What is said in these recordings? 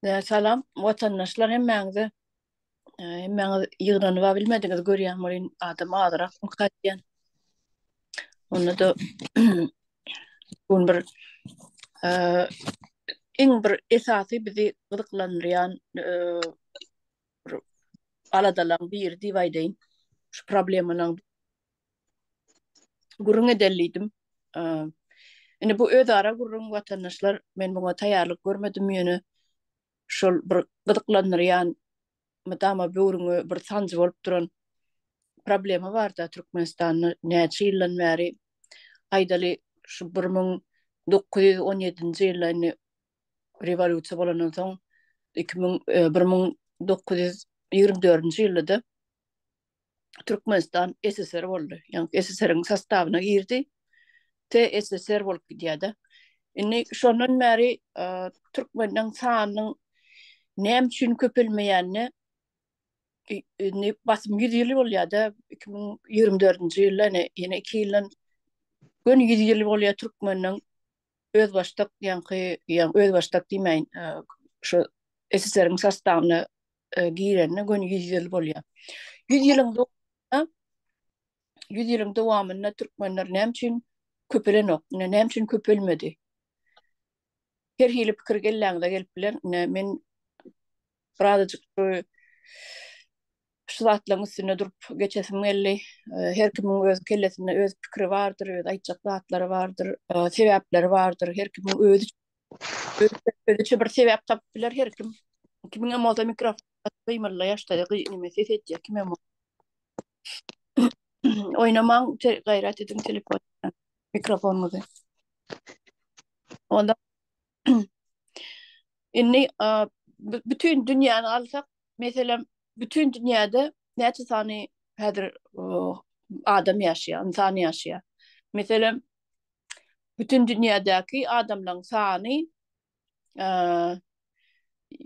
Salam watandaşlar hemmäňize. Hemmäňiz ýygnanyba bilmediňiz görýän welin adam azyrak gaýdýan. Onda-da bu bir iň bir esasy bizi gyzyklandyrýan bir aladalaryň biri diýip aýdaýyn. Şu problemalaryň gürrüň edeli diýdim. Indi bu özara gürrüň watandaşlar, men muňa taýýarlyk görmedim ýöne şol bir gyzyklandyrýan mydama böwrüňe bir sanjy bolup duran problema barda Türkmenistanda näçe ýyldan bäri aýdaly şu 1917-nji ýylda indi rewolýusiýa bolandan soň 2000 1924-nji ýylda-da Türkmenistan SSR boldy. Ýagny SSR-iň sostawyna girdi. TSSR bolup gidýär-de. Indi şondan bäri e, türkmeniň sanynyň näme üçin köpelmeýänini indi basym 100 ýyl bolýar-da 2024-nji ýylda ýene ýene 2 ýyldan göni 100 ýyl bolýar türkmeniň özbaşdak ýaňky ýa özbaşdak diýmäýin e, şu SSR-iň sostawyna e, girenine göni 100 ýyl bolýar. 100 ýylyň dowamynda 100 ýylyň dowamynda türkmenler näme üçin köpelenok? Ine näme üçin köpelmedi? Her hili pikir kelläňize gelip biler. Ine men birazajyk şu şu zatlaryň üstünde durup geçesim geldi. E, her kimiň öz kellesinde öz pikiri bardyr, öz aýtjak zatlary bardyr, e, sebäpleri bardyr. Her kimiň özi Özüçe bir sebäp tapyp biler her kim. Kimiň hem bolsa mikrofon gymyldaýar şda nime ses etýär kim hem Oýnamaň gaýrat ediň telefon mikrofonyňyzy. Onda indi bütün dünýäni alsak, meselem, bütün dünýäde näçe sany häzir adam ýaşaýar, ynsan ýaşaýar. Meselem, Bütün dünýädäki adamlaryň sany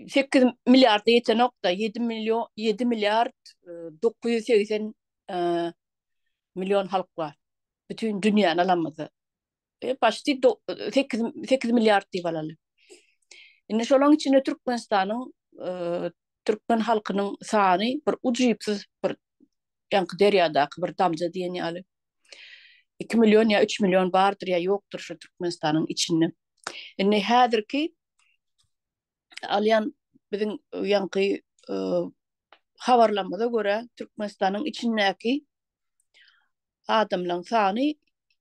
8 milliarda ýetenok-da, 7 million, 7 milliard 980 million halk bar. Bütün dünýäni alamyzda. E, почти 8, 8 milliard diýip alaly. Indi şolaň içinde Türkmenistanyň türkmen halkynyň sany bir ujypsyz bir ýaňky derýadaky bir damja diýen ýaly. 2 million ýa 3 million bardyr ýa ýokdur şu Türkmenistanyň içinde. Indi häzirki alýan biziň ýaňky e, habarlarymyza görä Türkmenistanyň içindäki adamlaryň sany,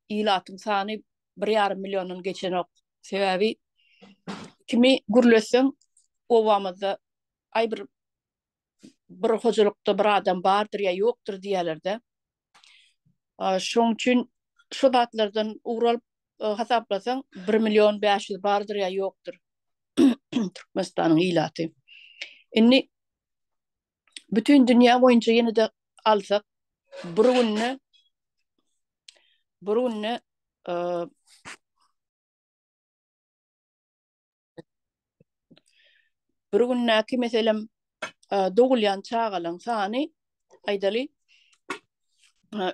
ilatyň sany 1,5 milliondan geçenok. Sebäbi kimi gürletseň obamyzda aý bir bir hojalykda bir adam bardyr ýa ýokdur diýýärler-de. Şoň üçin şu zatlardan ugur alyp hasaplasaň 1 million 500 bardyr ýa ýokdur Türkmenistanyň ilaty. Indi bütin dünýä boýunça ýene-de alsak bir günde bir günde Bir gündäki meselem dogulýan çagalaryň sany aýdaly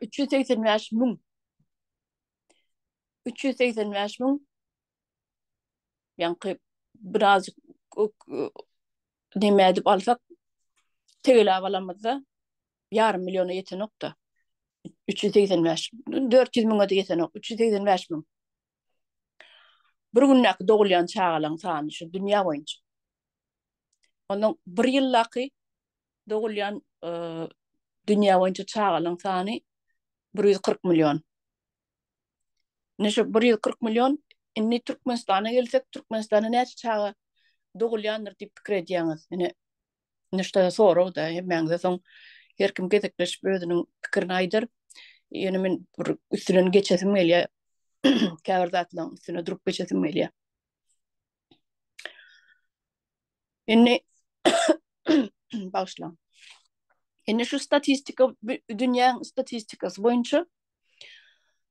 385 müň 385 müň ýaňky birazjyk neme edip alsak tegeläp alamyzda ýarym milliona ýetenok-da. 385 400 müňe-de ýetenok 385 müň. Bir gündäki dogulýan çagalaryň sany şu dünýä boýunça. Ondan bir ýyldaky dogulýan e, dünýä boýunça çagalaryň sany 140 million. Indi şu 140 million indi Türkmenistana gelsek, Türkmenistanda näçe çaga dogulýandyr diýip pikir edýäňiz? Ine Indi şuda sorag da hemmäňize soň her kim gezekleşip özüniň pikirini aýdar. Ýöne men bir üstünden geçesim gelýär. Käbir zatlaryň üstüne durup geçesim gelýär. Indi bagyşlaň. Indi şu statistika dünýäň statistikasy boýunça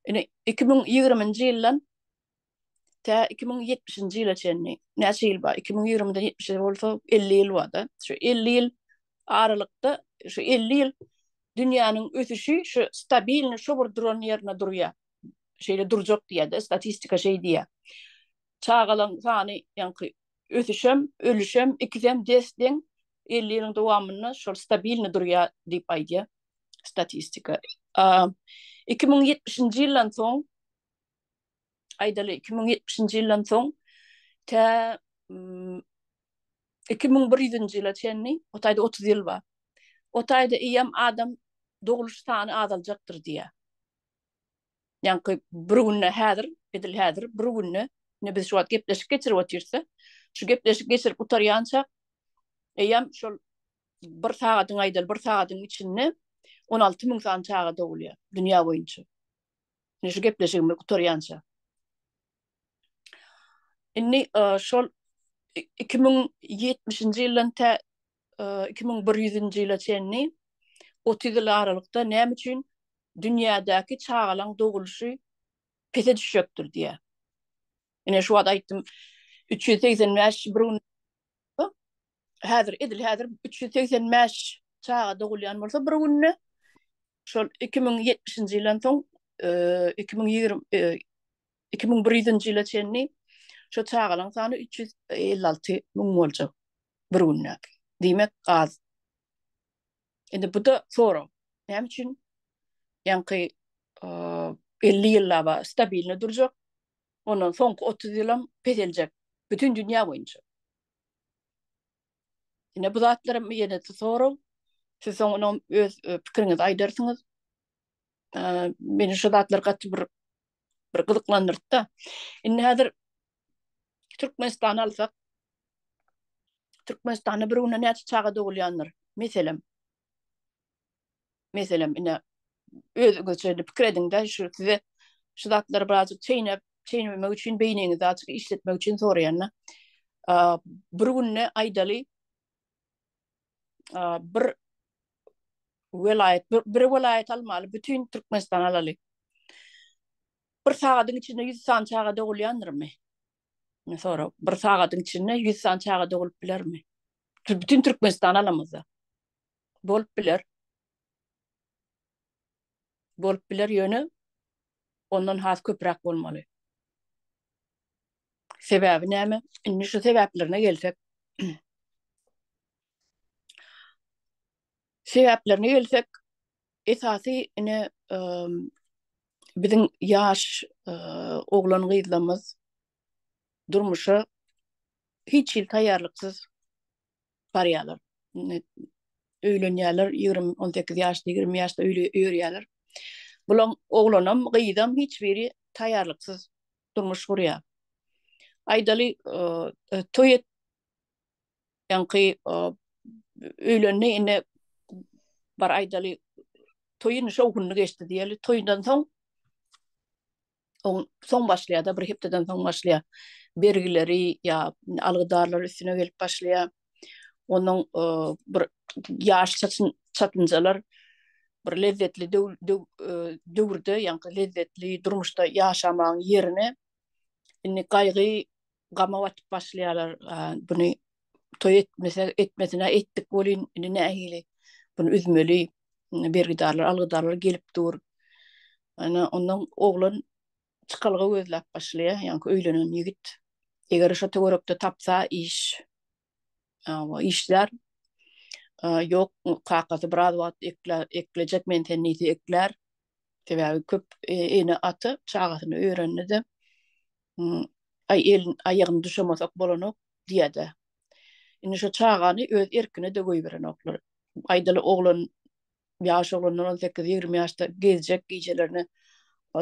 indi 2020-nji ýyldan Tä 2070-nji ýyla çenli näçe ýyl bar? 2020-den 70-e bolsa 50 ýyl bar-da. Şu 50 ýyl aralykda şu 50 ýyl dünýäniň ösüşi şu stabilny şo bir duran ýerine durýar. Şeýle durjak diýýär-de, statistika şeý diýýär. Çagalaryň sany ýaňky. Ösüşem, ölüşem ikisem des-deň 50 ýylyň dowamynda şol stabilny durýar diýip aýdýar statistika. 2070-nji ýyldan soň aýdaly 2070-nji ýyldan soň tä 2100-nji ýyla çenli o taýda 30 ýyl bar. O taýda eýýäm adam doguluş sany azaljakdyr diýýär. Ýaňky bir günde häzir, edil häzir bir günde, indi biz şu wagt gepleşik geçirip otyrys, şu gepleşik geçirip gutarýança eýýäm şol bir sagadyň aýdaly bir sagadyň içinde 16 müň sany çaga dogulýar dünýä boýunça. Indi şu gepleşigimiz gutarýança. Indi e, şol 2070-nji ýyldan tä 2100-nji ýyla çenli 30 ýyl aralykda näme üçin dünýädäki çagalaň dogulyşy pese düşjekdir diýýär. Ine şu wagt aýtdym 385 bir gün häzir edil häzir 385 çaga dogulýan bolsa bir günde şol 2070-nji ýyldan soň 2020 2100-nji ýyla çenli şo çagalaň sany 356 müň boljak bir gündäki. Diýmek az. Indi bu da sorag. Näme üçin ýaňky 50 ýyllaba stabilny durjak, ondan soňky 30 ýylam peseljek bütün dünýä boýunça. Ine bu zatlaram ýene sorag. Siz soň onuň öz e, pikiriňizi aýdarsyňyz. Meni şu zatlar gaty bir bir gyzyklandyrdy-da. Indi häzir Türkmenistany alsak, Türkmenistanda bir günde näçe çaga dogulýandyr? Meselem, meselem, ine özüňizçe indi pikir ediň-de, şu size şu zatlary birazjyk çeýnäp, çeýnemek üçin, beýniňizi azjyk işletmek üçin soraýan-da. Bir günde aýdaly, bir welaýat, bir, bir welaýat almaly, bütün Türkmenistan alaly. Bir sagadyň içinde 100 sany çaga dogulýandyrmy? Ne sorag. Bir sagadyň içinde 100 sany çaga dogulup bilermi? Bütün Türkmenistan alamyzda. Bolup biler. Bolup biler ýöne ondan has köpräk bolmaly. Sebäbi näme? Indi şu sebäplerine gelsek. Sebäplerine gelsek, esasy ine biziň ýaş oglan gyzlarymyz durmuşa hiç hili taýýarlyksyz barýarlar. Öýlenýärler, 20, 18 ýaşda, 20 ýaşda öýerýärler. Bulaň oglanam, gyzam hiç biri taýýarlyksyz durmuş gurýar. Aýdaly, toý et ýaňky öýlendi, indi bar aýdaly toýuny şowhunly geçdi diýeli. Toýdan soň oň soň başlaýar-da, bir hepdeden soň başlaýar. Bergileri ýa algydarlar üstüne gelip başlaýar. Onuň bir ýaş çatyn çatynjalar bir lezzetli döwürde, ýaňky lezzetli durmuşda ýaşamagyň ýerine indi gaýgy gama batyp başlaýarlar. Buny toý etmese, etmesine etdik welin, indi nähili buny üzmeli? Bergidarlar, algydarlar gelip dur. Ana, ondan oglan çykalga gözläp başlaýar, ýaňky öýlenen ýigit. Eger şo töwerekde tapsa iş, işlär. Ýok, kakasy biraz wagt ekle, eklejek men seni diýse eklär. Sebäbi köp ene-ata çagasyny öýerende-de aý elin aýagyny düşemasak bolanok diýýär-de. Indi şo çagany öz erkine-de goýberenoklar. Aýdaly oglan ýaş oglanlar 18-20 ýaşda gezjek gijelerine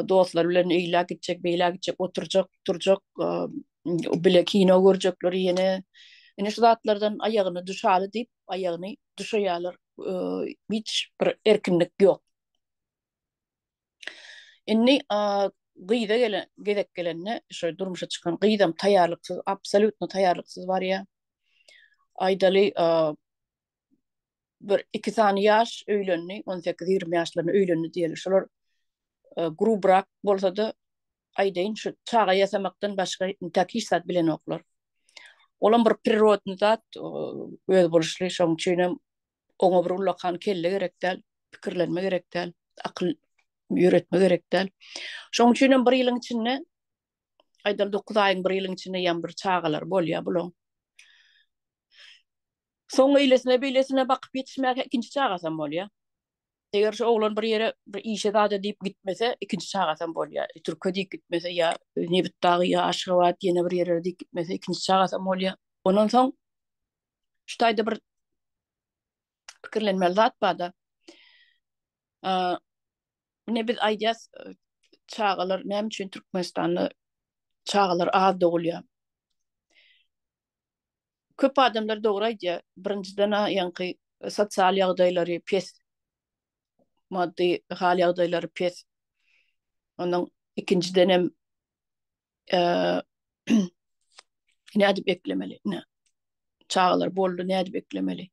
dostlary bilen eýläk gitjek, beýläk gitjek, oturjak, turjak, bile kino görjekler ýene. Indi şu zatlardan aýagyny düşaly diýip, aýagyny düşeýärler. Hiç bir erkinlik ýok. Indi gyza gelen gezek gelende şu durmuşa çykan gyzam taýýarlyksyz, absolýutno taýýarlyksyz barýar. Aýdaly bir iki sany ýaş öýlendi, 18-20 ýaşlarynda öýlendi diýeli. Şolar grubrak bolsa-da aýdaýyn şu çaga ýasamakdan başga intäk hiç zat bilenoklar. Olam bir prirodny zat, özboluşly, şonuň üçin hem Oňa bir ullakan kelle gerek däl, pikirlenme gerek däl, akyl ýöretme gerek däl. Şonuň üçin hem bir ýylyň içinde, aýdaly 9 aýyň bir ýylyň içinde ýa bir çagalar bolýar bulaň. Soň eýlesine beýlesine bakyp ýetişmäge ikinji çagasam bolýar. Eger şu oglan bir ýere bir işe zada diýip gitmese, ikinji çagasam bolýar. Türke diýip gitmese ýa Nebitdag ýa Aşgabat ýene bir ýerlere diýip gitmese ikinji çagasam bolýar. Ondan soň şu taýda bir pikirlenmeli zat bar-da. Ine biz aýdýas çagalar näme üçin Türkmenistanda çagalar az dogulýar? Köp adamlar dogry aýdýar. Birinjiden-ä ýaňky sosial ýagdaýlary pes. Maddy hal ýagdaýlary pes. Ondan ikinjidenem nädip eklemeli? Ine. Çagalar boldy, nädip eklemeli?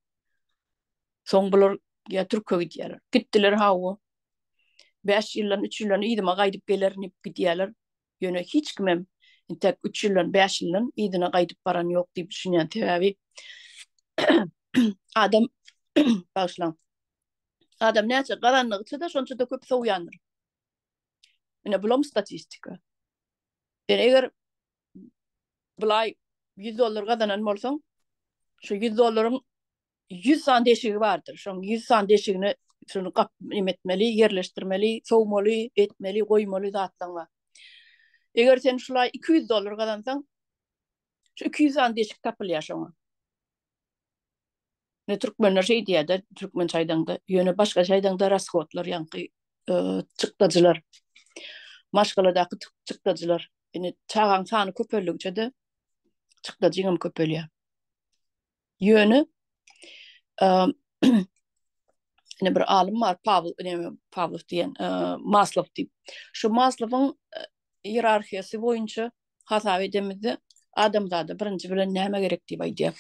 Soň bular ýa türke gidýärler. Gitdiler hawa. 5 ýyldan, 3 ýyldan yzyma gaýdyp gelerin diýip gidýärler. Ýöne hiç kimem entek 3 ýyldan, 5 ýyldan yzyna gaýdyp baran ýok diýip düşünýän. Sebäbi adam bagyşlaň. Adam näçe gazandygyça-da şonça-da köp sowýandyr. Ine bulam statistika. Sen eger bulaý 100 dollar gazanan bolsaň, şu 100 dollaryň 100 sany deşigi bardyr. Şoň 100 sany deşigini şuny gap etmeli, ýerleşdirmeli, sowmaly, etmeli, goýmaly zatlaň bar. Eger sen şulaý 200 dollar gazansaň, şu 200 sany deşik tapylýar şoňa. Ne türkmenler şey diýýär-de, türkmençe aýdaňda, ýöne başgaça aýdaňda rashodlar, ýaňky e, çykdajylar. Maşgaladaky çykdajylar. Indi çagaň sany köpeldigiçe-de çykdajyň hem köpelýär. Ýöne ine bir alym bar, Pawel, näme Pawlow diýen, Maslow diýip. Şu Maslowyň ierarhiýasy boýunça hasap edemizde adamzada birinji bilen näme gerek diýip aýdýar.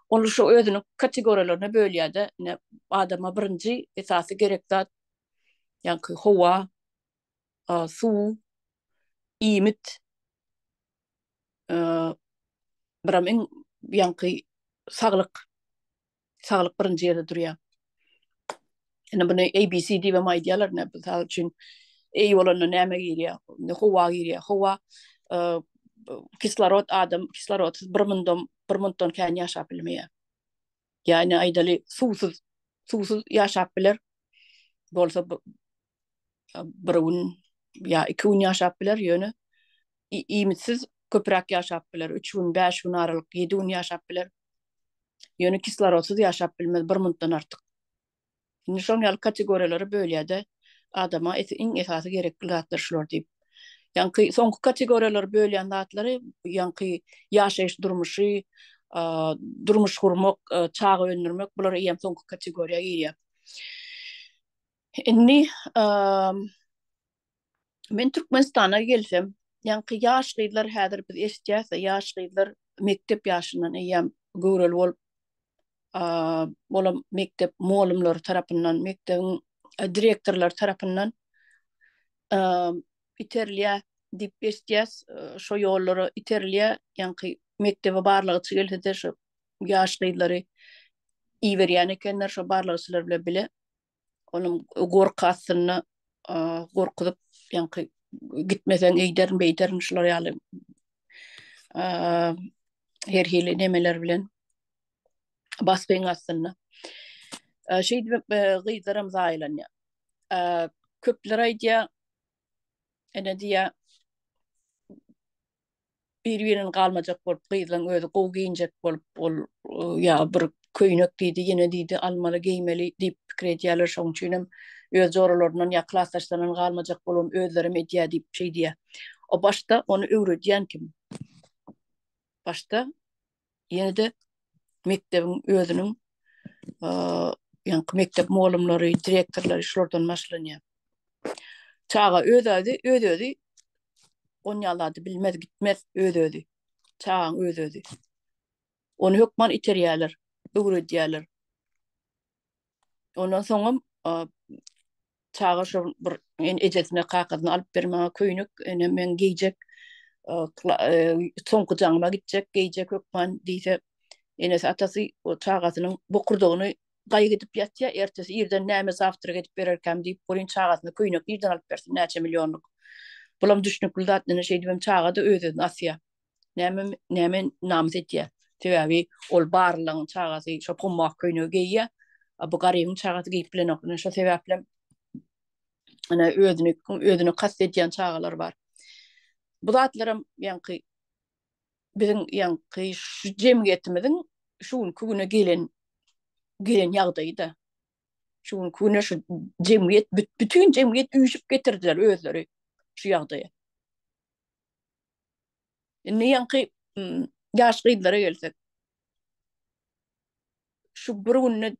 Ol şu özüniň kategoriýalaryna bölýär-de, ine adama birinji esasy gerek zat ýaňky howa, suw, iýmit, biram iň ýaňky saglyk. Saglyk birinji ýerde durýar. Ine muny ABC diýip hem aýdýarlar. Ine mysal üçin A bolanda näme girýär? Ine howa girýär. Howa kislorod adam kislorodsyz bir mundam bir munddan kän ýaşap bilmeýär. Ýa ine aýdaly suwsuz suwsuz ýaşap biler. Bolsa bir gün ýa iki gün ýaşap biler, ýöne iýmitsiz köpräk ýaşap biler. 3 gün, 5 gün aralyk, 7 gün ýaşap biler. Ýöne kislorodsyz ýaşap bilmez bir minutdan artyk. Indi şoň ýaly kategoriýalara bölýär-de, adama iň esasy gerekli zatlar şular diýip. Ýaňky soňky kategoriýalara bölýän zatlary, ýaňky ýaşaýyş durmuşy, durmuş gurmak, çaga öndürmek, bular eýýäm soňky kategoriýa girýär. Indi men Türkmenistana gelsem, ýaňky ýaş gyzlar häzir biz eşidýäs-de, ýaş gyzlar mekdep ýaşyndan eýýäm göwreli bolup, olam mekdep mugallymlary tarapyndan, mekdebiň direktorlary tarapyndan iterilýär diýip eşidýäs. Şo ýollara iterilýär. Ýaňky mekdebe barlagçy gelse-de şo ýaş gyzlary iberýän ekenler şo barlagçylar bilen bile. Onuň gorky astynda gorkuzyp, ýaňky gitmeseň eýderin, beýderin şular ýaly her hili nemeler bilen basgyň astynda. Şeýdip gyzlaram zaýalanýar. Köpler aýdýar, ene diýýär, bir-birinden galmajak bolup, gyzlaň özi gowy geýinjek bolup, ol ýa bir köýnek diýdi, ýene diýdi, almaly, geýmeli diýip pikir edýärler. Şonuň üçin hem öz joralaryndan ýa klasdaşlaryndan galmajak bolubam özlerem edýär diýip şeý diýýär. O başda ony öwredýän kim? Başda ýene-de mekdebiň özüniň ýaňky mekdep mugallymlary, direktorlary şulardan başlanýar. Çaga öz-özi, öz-özi onýa zady bilmez, gitmez öz-özi. Çagaň öz-özi. Ony hökman iterýärler, öwredýärler. Ondan soňam çaga şo bir ejesine kakasyna alyp ber maňa köýnek ene men geýjek soňky jaňyma gitjek geýjek hökman diýse enesi atasy o çagasynyň bokurdagyny gaýgy edip ýatýar ertesi irden näme zawtrak edip bererkäm diýip welin çagasyna köýnek nirden alyp bersin näçe millionlyk bulam düşnükli zat ine şeýdibem çaga-da öz-özüni asýar näme näme namys edýär. Sebäbi ol barlylaryň çagasy şo pommak köýnegi geýýär. A bu garybyň çagasy geýip bilenok. Ine şo sebäplem ine özüni özüne kast edýän çagalar bar. Bu zatlaram ýaňky biziň ýaňky şu jemgyýetimiziň şu günki güne gelen gelen ýagdaýy-da. Şu günki güne şu jemgyýet bütin jemgyýet üýşüp getirdiler özleri şu ýagdaýa. Indi ýaňky ýaş gyzlara gelsek. Şu bir günde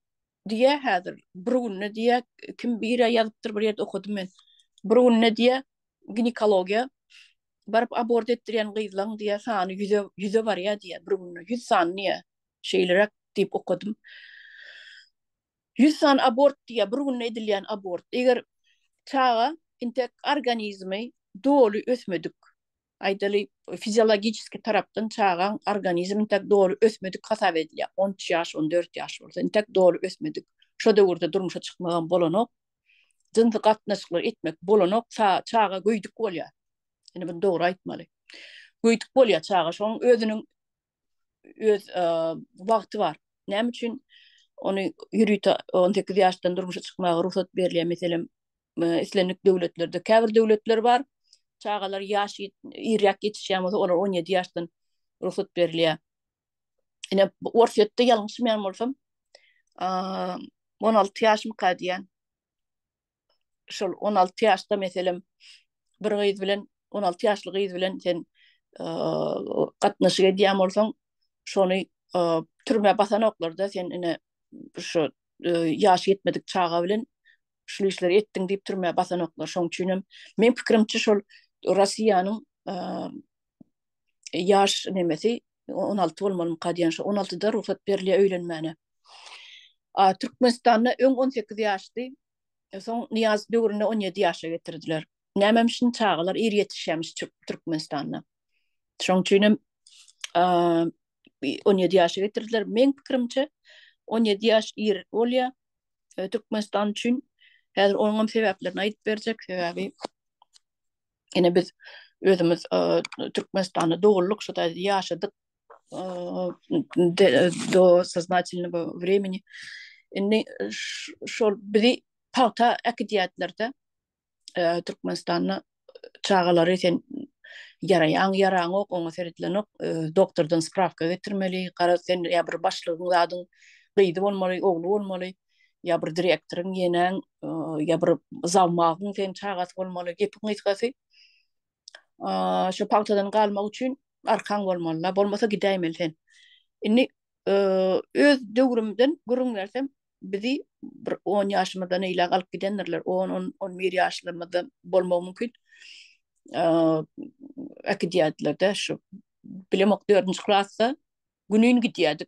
diýä häzir, bir günde diýä kim biri ýazypdyr bir ýerde okadym men. Bir günde diýä ginekologiýa baryp abort etdirýän gyzlaň diýä sany ýüze ýüze barýar diýä bir günde 100 sany diýä. Şeýleräk diýip okadym. 100 sany abort diýä bir günde edilýän abort. Eger çaga intek organizmi doly ösmedik aýdaly, fiziologiçeski tarapdan çagaň organizmi intäk doly ösmedik hasap edilýär. 13 ýaş, 14 ýaş bolsa intäk doly ösmedik. Şo döwürde durmuşa çykmagam bolanok. Jynsy gatnaşyklar etmek bolanok. Çaga göýdük bolýar. Indi bunu dogry aýtmaly. Göýdük bolýar çaga. Şoň özüniň öz wagty bar. Näme üçin ony ýörite 18 ýaşdan durmuşa çykmaga rugsat berilýär? Meselem, islendik döwletlerde käbir döwletler bar, çagalar ýaş irräk ýetişýän bolsa, olar 17 ýaşdan rugsat berilýär. Ine, Orsýetde ýalňyşmaýan bolsam, 16 ýaşmyka diýýän. Şol 16 ýaşda meselem bir gyz bilen 16 ýaşly gyz bilen sen gatnaşyk edýän bolsaň, şony türmä basanoklar-da, sen ine şu ýaşy ýetmedik çaga bilen şul işleri etdiň diýip türmä basanoklar. Şoň üçin hem meň pikirimçe şol Russiýanyň ýaş nemesi 16 bolmalymyka diýen şo 16-da rugsat berilýär öýlenmäne. A Türkmenistanda öň 18 ýaşdy. Soň Nyýaz döwründe 17 ýaşa getirdiler. Nämemişin çagalar ir ýetişýärmiş Türkmenistanda. Şoň üçin hem 17 ýaşa getirdiler. Meň pikirimçe 17 ýaş ir bolýar Türkmenistan üçin. Häzir onuň hem sebäplerini aýdyp berjek. Sebäbi ine biz özümiz Türkmenistanda doguldyk, şo taýda ýaşadyk do soznatelnogo времени. Indi şol bizi pagta äkidýärdiler-de. Türkmenistanda çagalary sen ýaraýaň, ýaraňok, oňa seredilenok, doktordan sprawka getirmeli, garaz sen ýa bir başlygyň zadyň gyzy bolmaly, ogly bolmaly, ýa bir direktoryň ýeneň, ýa bir zawmagyň sen çagasy bolmaly, gepiň gysgasy. Şu pagtadan galmak üçin arkaň bolmaly, bolmasa gidäýmeli sen. Indi öz döwrümden gürrüň bersem, bizi bir 10 ýaşymyzdan eýläk alyp gidendirler. 10, 10, 11 ýaşlarymyzda bolmagy mümkin. Äkidýärdiler-de şu bilemok 4-nji klasda günün gidýärdik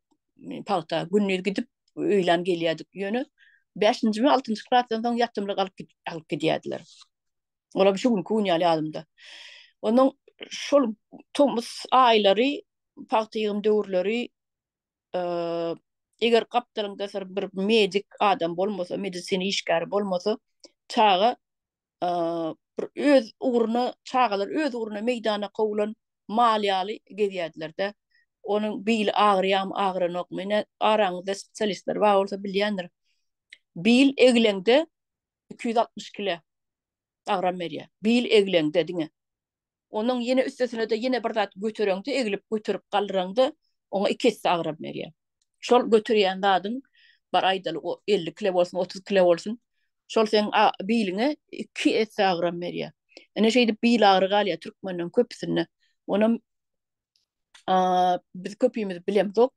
pagta, gündiz gidip öýlän gelýärdik. Ýöne 5-nji we 6-njy klasdan soň ýatymlyk alyp alyp gidýärdiler. Olam şu günki gün ýaly ýadymda. Onuň şol tomus aýlary, pagta ýygym döwürleri eger gapdalyňda bir medik adam bolmasa, medisina işgäri bolmasa, çaga bir öz ugruna, çagalar öz ugruna meýdana kowulan mal ýaly gezýärdiler-de. Onuň bili agyrýarmy, agyranokmy? Ine, araňyzda spesialistler bar bolsa bilýändir. Bil egileňde 260 kile agram berýär. Bil egileňde diňe. Onuň ýene üstesine-de ýene bir zat götereňde, eglip göterip galdyraňda oňa iki esse agram berýär. Şol göterýän zadyň bar aýdaly o 50 kile bolsun, 30 kile bolsun, şol seň biliňe iki esse agram berýär. Ine şeýdip bil agyry galýar türkmenden köpüsinde. Onam biz köpimiz bilemzok.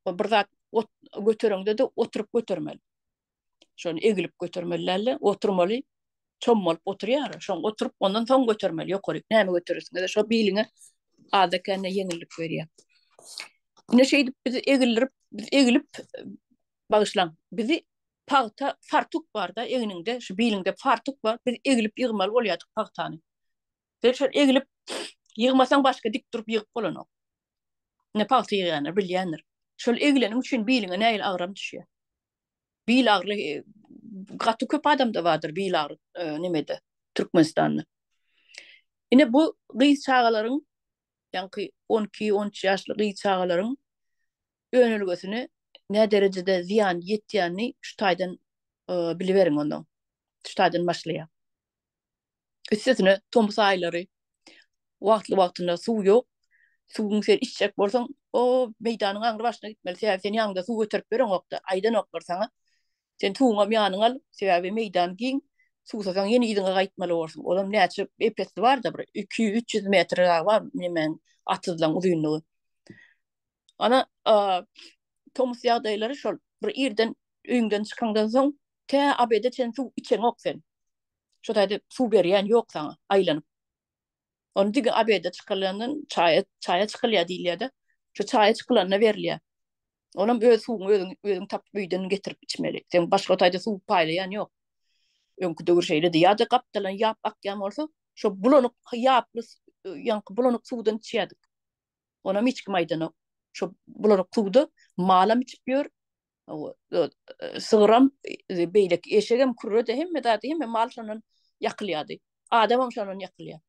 Bir zat götereňde-de oturyp götermeli. Şony egilip götermeli dälde, oturmaly, çommalyp oturýar. Şoň oturyp, ondan soň götermeli ýokaryk. Näme göterersiň? Şo biliňe azda-kände ýeňillik berýär. Ine şeýdip bizi egildirip, biz egilip bagyşlaň. Bizi pagta fartuk barda egniňde, şu biliňde fartuk bar. Biz egilip ýygmaly bolýardyk pagtany. Sen şol egilip ýygmasaň başga dik durup ýygyp bolanok. Ine pagta ýygýanlar bilýändir. Şol egileniň üçin biliňe nähili agram düşýär. Bil agyry gaty köp adamda bardyr bil agyry nemede Türkmenistanda. Ine bu gyz çagalaryň ýaňky 12-13 ýaşly gyz çagalaryň. önelgesine nä derejede zyýan ýetýänini şu taýdan biliberiň ondan. Şu taýdan başlaýar. Üstesine tomus aýlary wagtly-wagtynda suw ýok. Suwuň sen içjek bolsaň, o meýdanyň aňry başyna gitmeli. Sebäbi sen ýanyňda suw göterip bereňokda, aýdanoklar saňa. Sen suwuňam ýanyňa al, sebäbi meýdan giň. Suwsasaň ýene yzyňa gaýtmaly borsuň. Olam näçe epesli bar-da, bir 200-300 metr bar nemäň atyzlaň uzynlygy. Ana, tomus ýagdaýlary şol. Bir irden öýüňden çykaňdan soň tä obede çen suw içeňok sen. Şo taýda suw berýän ýok saňa aýlanyp. Ony diňe obede çykylandan çaýa çaýa çykylýar diýilýär-de. Şo çaýa çykylanda berilýär. Onam öz suwuňy özüň özüň tapyp öýden getirip içmeli. Sen başga taýda suw paýlaýan ýok. Öňki döwür şeýledi. Ýa-da gapdalan ýap akýan bolsa, şo bulanyk ýaply ýaňky bulanyk suwdan içýärdik. Onam hiç kim aýdanok. Şo bulanyk suwda malam içip ýör, sygyram, beýleki eşegem, kürre-de hemme zady, hemme mal şondan ýakylýardy. Adamam şondan ýakylýar.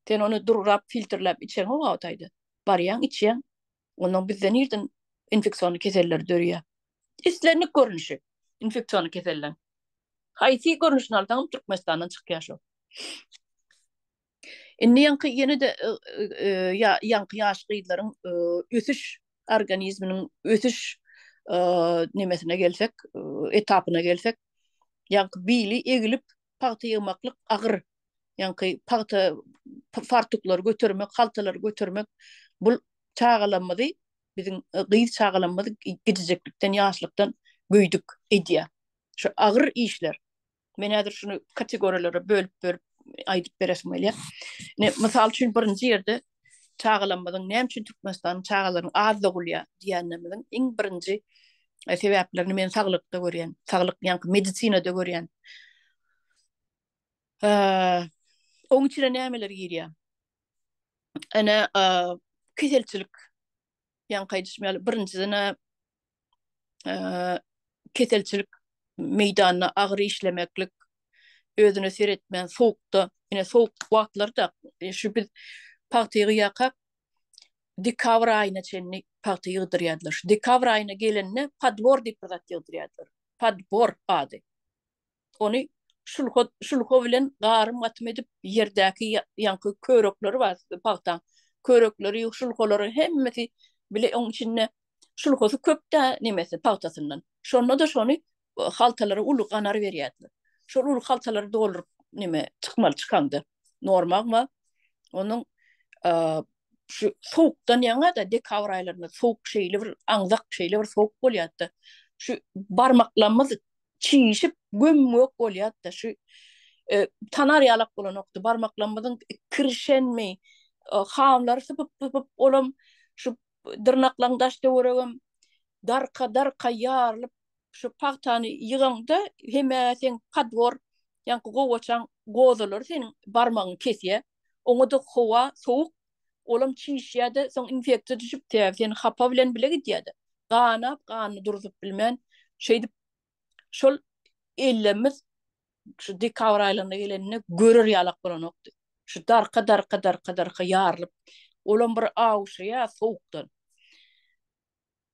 Sen ony dururap, filtrläp içeňok o taýda. Barýaň, içýäň. Ondan bizde nirden infeksion keseller dörýär? Islendik görnüşi infeksion keseller. Haýsy görnüşini alsaňam Türkmenistandan çykýar şo. Indi ýaňky ýene-de ýaňky ýaş gyzlaryň ösüş organizminiň ösüş nemesine gelsek, etapyna gelsek, ýaňky bili egilip pagta ýygmaklyk agyr. Ýaňky pagta fartuklary götermek, haltalary götermek bul çagalarymyzy biziň gyz çagalarymyzy gijijeklikden, ýaşlykdan göýdük edýär. Şu agyr işler. Men häzir şuny kategoriýalara bölüp-bölüp aýdyp beresim gelýär. Ine, mysal üçin birinji ýerde çagalarymyzyň näme üçin Türkmenistanyň çagalarynyň az dogulýar diýenimiziň iň birinji e, sebäplerini men saglykda görýän. Saglyk ýaňky medisinada görýän. Oň içine nämeler girýär? Ene keselçilik ýaňky aýdyşym ýaly birinjiden keselçilik meýdanda agyr işlemeklik, özüne seretmän sowukda, ine sowuk wagtlarda e, şu biz pagta ýygýarkak dekabr aýyna çenli pagta ýygdyrýardylar. Şu dekabr aýyna gelende podbor diýip bir zat ýygdyrýardylar. Podbor ady. Ony şulha şulha bilen garym gatym edip ýerdäki ýaňky körekleri bar pagtaň. Körekleri, şulhalary hemmesi bile oň içinde şulhasy köp-dä nemesi pagtasyndan. Şonda-da şony haltalara uly ganar berýärdiler. Şol uly haltalary dolduryp neme çykmaly çykaňda normagma onuň şu sowukdan ýaňa-da dekabr aýlarynda sowuk şeýle bir aňzak şeýle bir sowuk bolýardy. Şu barmaklarymyz çişip göm-gök bolýardy-da şu e, tanar ýalak bolanokdy. Barmaklarymyzyň kirişenmi, e, hamlary sypyp-sypyp olam şu dyrnaklaň daş töweregem darka-darka ýarylyp şu pagtany ýygaňda hemä seň podwor ýaňky gowaçaň gozalary seniň barmagyňy kesýär. Oňa-da howa sowuk, olam çişýär-de, soň infeksiýa düşüp, sebäbi sen hapa bilen bile gidýär-de. Ganap, ganyny durzup bilmän, şeýdip şol ellerimiz şu dekabr aýlaryna geleninde görer ýalak bolanokdy. Şu darka darka darka darka ýarylyp, olam bir awuşaýar sowukdan.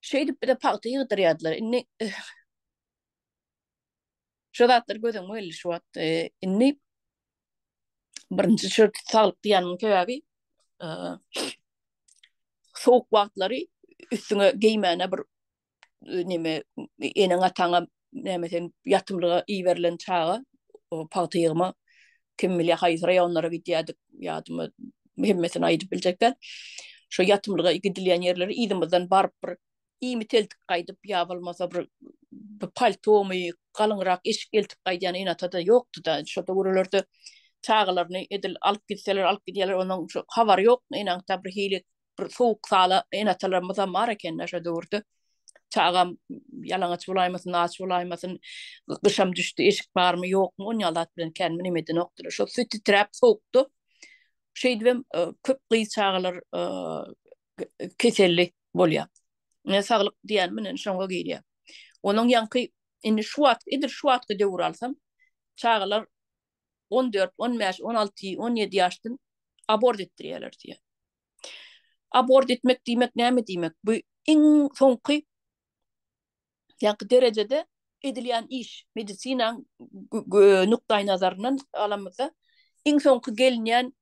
Şeýdip bize pagta ýygdyrýardylar. Indi şu zatlar göz öňüme geldi şu wagt. E, indi birinji şu saglyk diýýäniň sebäbi e, sowuk wagtlary üstüňe geýmäne bir neme eneň ataňa näme sen ýatymlyga iberilen çaga pagta ýygma kim bilýär haýsy raýonlara gidýärdik ýadyma hemmesini aýdyp biljek däl. Şo ýatymlyga gidilýän ýerlere yzymyzdan baryp bir iýmit eltip gaýdyp ýa bolmasa bir paltomy galyňrak eşik eltip gaýdýan ene-ata-da ýokdy-da. Şo döwürlerde çagalaryny edil alyp gitseler alyp gidýärler onuň şo habary ýok ene-ata bir hili bir sowuk sala ene-atalarymyzam bar eken-de şo döwürde. Çagam ýalaňaç bolaýmasyn, aç bolaýmasyn, gyşam düşdi, eşik barmy, ýokmy, on ýaly zat bilen kän neme edenokdylar. Şo süýt titräp sowukdy. Şeýdibem e, köp gyz çagalar e, keselli bolýar. Ne saglyk diýen menen şoňa girýär. Onuň ýaňky indi şu wagt edil şu wagtky döwür alsam, çagalar 14, 15, 16, 17 ýaşdan abort etdirýärler diýýär. Abort etmek diýmek näme diýmek? Bu iň soňky ýaňky derejede edilýän iş, medisinaň nukdaýnazaryndan alamyzda iň soňky gelinýän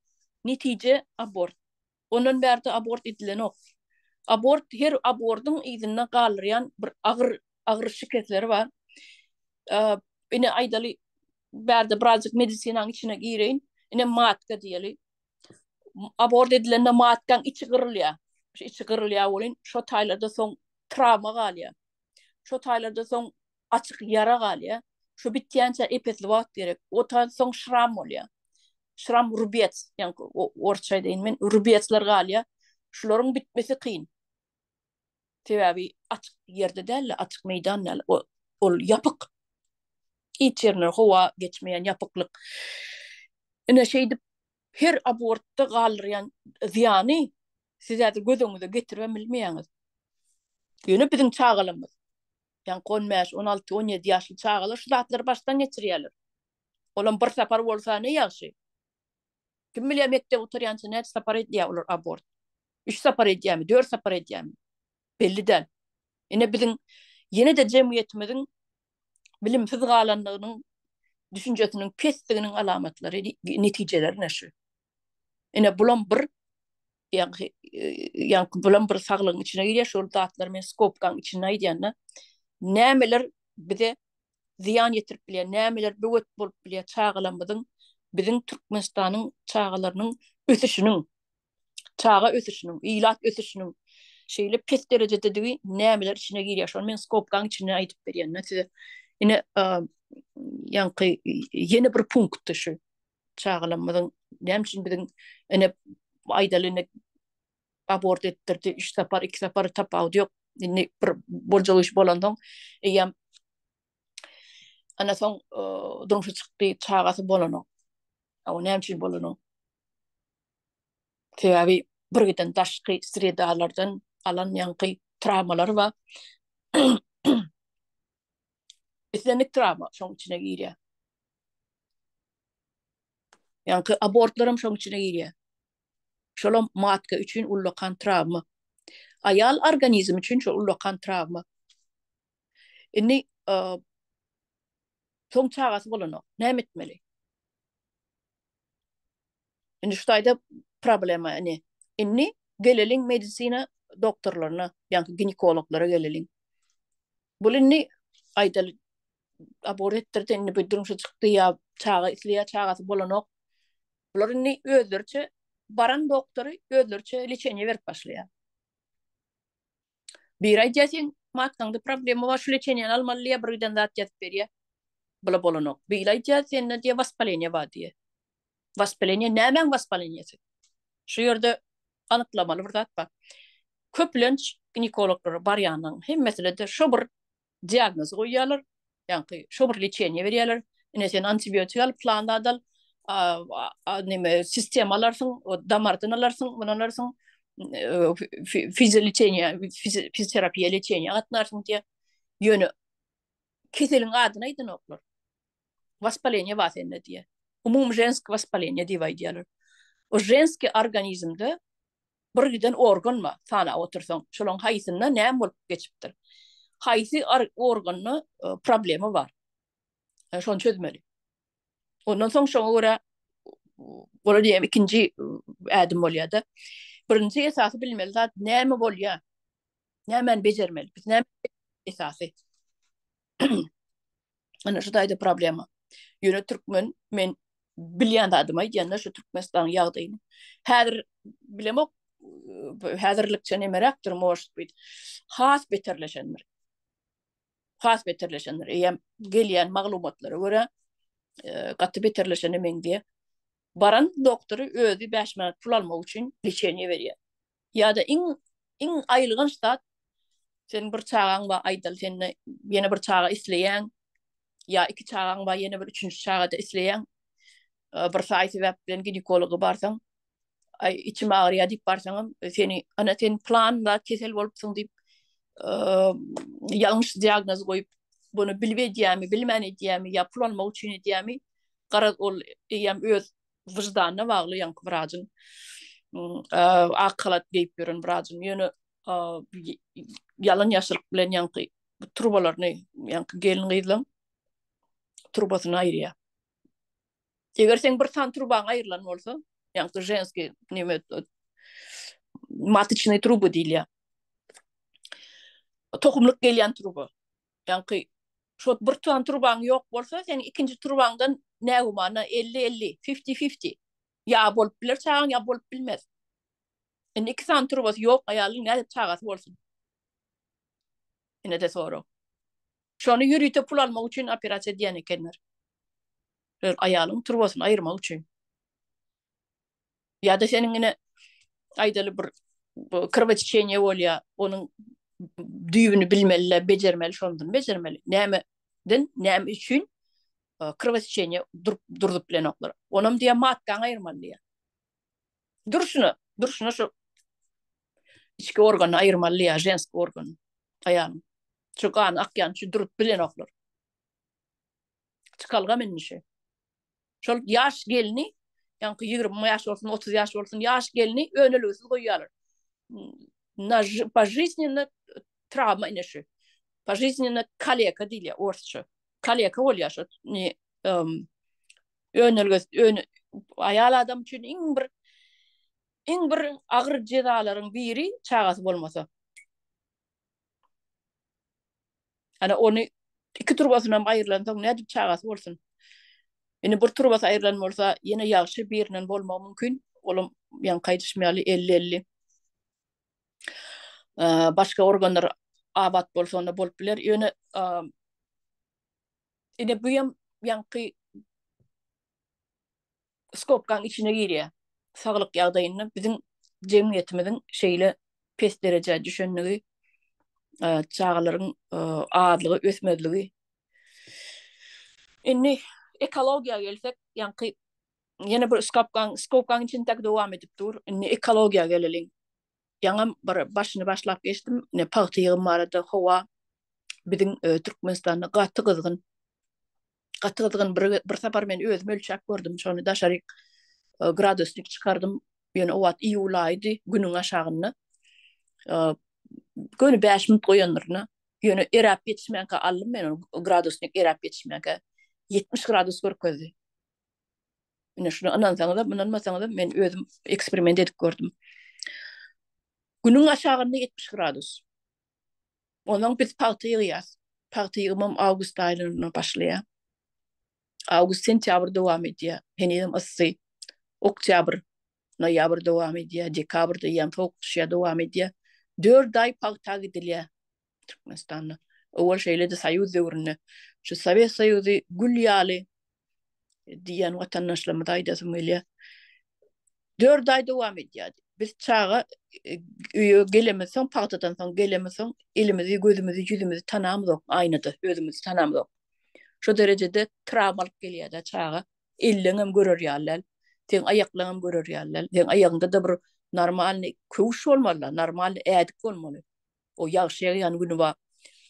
netije abort. Ondan bärde abort edilenok. Abort her abordyň yzynda galdyrýan bir agyr agyr şikesleri bar. Ine aýdaly bärde birazjyk medisinaň içine gireýin. Ine matka diýeli. Abort edilende matkaň içi gyrylýar. Şu içi gyrylýar welin şo taýlarda soň trawma galýar. Şo taýlarda soň açyk ýara galýar. Şo bitýänçä epesli wagt gerek. O taý soň şram bolýar. Şram rubets, ýa orsça aýdaýyn men, rubetsler galýar. Şularyň bitmesi kyn. Sebäbi açyk ýerde däl-de, açyk meýdan däl. Ol ýapyk. Hiç ýerine howa geçmeýän ýapyklyk. Ine şeýdip her abortda galdyrýan zyýany siz häzir göz öňüňize getiribem bilmeýäňiz. Ýöne biziň çagalarymyz, ýaňky 15, 16, 17 ýaşly çagalar şu zatlary başdan geçirýärler. Olam bir sapar bolsa ne ýagşy. Kim bilýär mekdep gutarýança näçe sapar edýär olar abort. 3 sapar edýärmi, 4 sapar edýärmi? Belli däl. Ine biziň ýene-de jemgyýetimiziň bilimsiz galanlygynyň, düşünjesiniň pesdiginiň alamatlary, netijeleri ine şu. Ine bulam bir ýaňky ýaňky bulam bir saglygyň içine girýär, şol zatlary men skobkaň içinde aýdýanda nämeler bize zyýan ýetirip bilýär, nämeler böwet bolup bilýär çagalarymyzyň, biziň Türkmenistanyň çagalarynyň ösüşiniň, çaga ösüşiniň, ilat ösüşiniň şeýle pes derejededigi nämeler içine girýär, şony men skobkaň içinde aýdyp berýän size. Ine, ýaňky ýene bir punktdy şu. Çagalarymyzyň näme üçin biziň ine aýdaly ine abort etdirdi, 3 sapar, 2 sapar tapawudy ýok. Indi bir boljak iş bolansoň eýýäm ana soň durmuşa çykdy, çagasy bolanok. O näme üçin bolanok? Sebäbi bir giden daşky sredalardan alan ýaňky travmalary bar. Islendik travma şoň içine girýär. Ýaňky abortlaram şoň içine girýär. Şolam matka üçin ullakan travma. Aýal organizmi üçin şol ullakan travma. Indi soň çagasy bolanok. Näme etmeli? Indi şu taýda problema ine. Indi geleliň medisina doktorlaryna, ýaňky ginekologlara geleliň. Bul indi aýdaly abort etdirdi, indi bu durmuşa çykdy ýa çaga isleýär, çagasy bolanok. Bular indi özleriçe baran doktory özleriçe leçeniýe berip başlaýar. Biri aýdýar sen matkaňda problema bar, şu leçeniýany almaly diýýär, bir giden zat ýazyp berýär. Bula bolanok. Biri aýdýar sende diýýär waspaleniýe bar diýýär. Waspaleniýe nämäň waspaleniýesi? Şu ýerde anyklamaly bir zat bar. Köplenç ginekologlara barýanlaryň hemmesine-de şo bir diagnozy goýýarlar, ýaňky şo bir leçeniýe berýärler. Ine sen antibiotik al, plan zat al, neme sistema alarsyň, o damardan alarsyň, muny alarsyň, fiziolečeniýe, fizioterapiýa leçeniýe gatnarsyň diýýär. Ýöne keseliň adyny aýdanoklar. Waspaleniýe bar sende diýýär. Umumy ženski waspaleniýe diýip aýdýarlar. O ženski organizmde bir giden organ bar, sanap otursaň, şolaň haýsynda näme bolup geçipdir? Haýsy organda e, problema bar? E, şony çözmeli. Ondan soň şoňa görä bolar diýem ikinji e, ädim bolýar-da. Birinji esasy bilmeli zat näme bolýar? Nämäni bejermeli? Biz näme esasy? Ana şu taýda problema. Ýöne türkmen men bilýän zadymy aýdýan-da şu Türkmenistanyň ýagdaýyny. Häzir bilemok, häzirlikçe nemeräkdir, может быть, has beterleşendir. Has beterleşendir. Eýýäm gelýän maglumatlara görä, e, gaty beterleşene meňzeýär. Baran doktory özi 5 manat pul almak üçin leçeniýe berýär. Ýa-da iň iň aýylganç zat seniň bir çagaň bar aýdaly sende ýene bir çaga isleýäň ýa iki çagaň bar ýene bir üçünji çaga-da isleýäň bir saý sebäp bilen ginekologa barsaň aý içim agyrýar diýip barsaňam seni ana sen plan zat kesel bolupsyň diýip ýalňyş diagnoz goýup bunu bilip edýärmi bilmän edýärmi ýa pul almak üçin edýärmi garaz ol eýýäm öz wyždanyna bagly ýaňky wrajyň ak halat geýip ýören wrajyň ýöne. ýalan ýaşyryk bilen ýaňky turbalaryny, ýaňky gelin gyzlaň turbasyny aýyrýar. Eger seň bir sany trubaň aýrylan bolsa, ýaňky ženskiý neme matoçnyý truba diýilýär. Tohumlyk gelýän truba. Ýaňky şo bir sany trubaň ýok bolsa, seň ikinji trubaňdan nägümana 50-50, fifty-fifty. Ýa bolup biler çagaň, ýa bolup bilmez. Indi iki sany trubasy ýok aýalyň nädip çagasy bolsun? Ine-de sorag. Şony ýörite pul almak üçin operasiýa edýän ekenler. Şol aýalyň turbasyny aýyrmak üçin. Ýa-da seniň ine aýdaly bir krowotečeniýe bolýar, onuň düýbüni bilmeli, bejermeli, şondan bejermeli. Nämeden, näme üçin krowotečeniýe durup durzup bilenoklar. Onam diýýär, matkaňy aýyrmaly diýýär. Durşuna, durşuna şu içki organyny aýyrmaly diýýär, ženski organyny, aýalyň. Şu gan akýan üçin durup bilenoklar. Çykalgam indi şu. Şol ýaş gelni, ýaňky 20 ýaş bolsun, 30 ýaş bolsun, ýaş gelni önelgesiz goýýarlar. Na požizniýenna travma ine şu. Požizniýenna kaleka diýilýär orsça. Kaleka bolýar şu. Ne önelgesiz ön aýal adam üçin iň bir iň bir agyr jezalaryň biri çagasy bolmasa. Ana ony iki turbasynam aýrylansoň nädip çagasy bolsun? Indi bir turbasy aýrylan bolsa, ýene ýagşy birinden bolmagy mümkin. Olam ýaňky aýdyşym ýaly 50-50. Başga organlar abat bolsa onda bolup biler. Ýöne ine bu hem ýaňky skobkaň içine girýär. Saglyk ýagdaýynda biziň jemgyýetimiziň şeýle pes derejä düşenligi, çagalaryň azlygy, ösmezligi. Indi ekologiýa gelsek, ýaňky ýene bir skobkaň, skobkaň içindäki dowam edip dur. Indi ekologiýa geleliň. Ýaňam bir başyny başlap geçdim. Ine pagta ýygym barada howa biziň Türkmenistanda gaty gyzgyn. Gaty gyzgyn bir, bir sapar men özüm ölçäp gördüm şony daşaryk e, gradusnik çykardym. Ýöne o wagt iýul aýydy, günüň aşagynda. E, göni 5 minut goýandyryn. Ýöne eräp ýetişmänkä aldym men ony gradusnik eräp ýetişmänkä 70 gradus görkezdi. Ine şuna ynansaňyzam, ynanmasaňyzam men özüm eksperiment edip gördüm. Günüň aşagynda 70 gradus. Ondan biz pagta ýygýas. Pagta ýygymam awgust aýlarynda başlaýar. Awgust, sentýabr dowam edýär. Henizem yssy. Oktýabr, noýabr dowam edýär. Dekabrda eýýäm sowuk düşýär, dowam edýär. 4 aý pagta gidilýär Türkmenistanda. Owal şeýledi Soýuz döwründe. Şu Sowet Soýuzy gül ýaly diýen watandaşlarymyza aýdasym gelýär. 4 aý dowam edýärdi. Biz çaga e, öýe gelemizsoň, pagtadan soň gelemizsoň, elimizi, gözümizi, ýüzümizi tanamyzok aýnada, özümizi tanamyzok. Şo derejede travma alyp gelýär-de çaga. Elleňem görer ýaly däl. Seň aýaklaňam görer ýaly däl. Seň aýagyňda-da bir normalny köwüş bolmaly, normalny ädik bolmaly. O ýagşy ýagýan güni bar.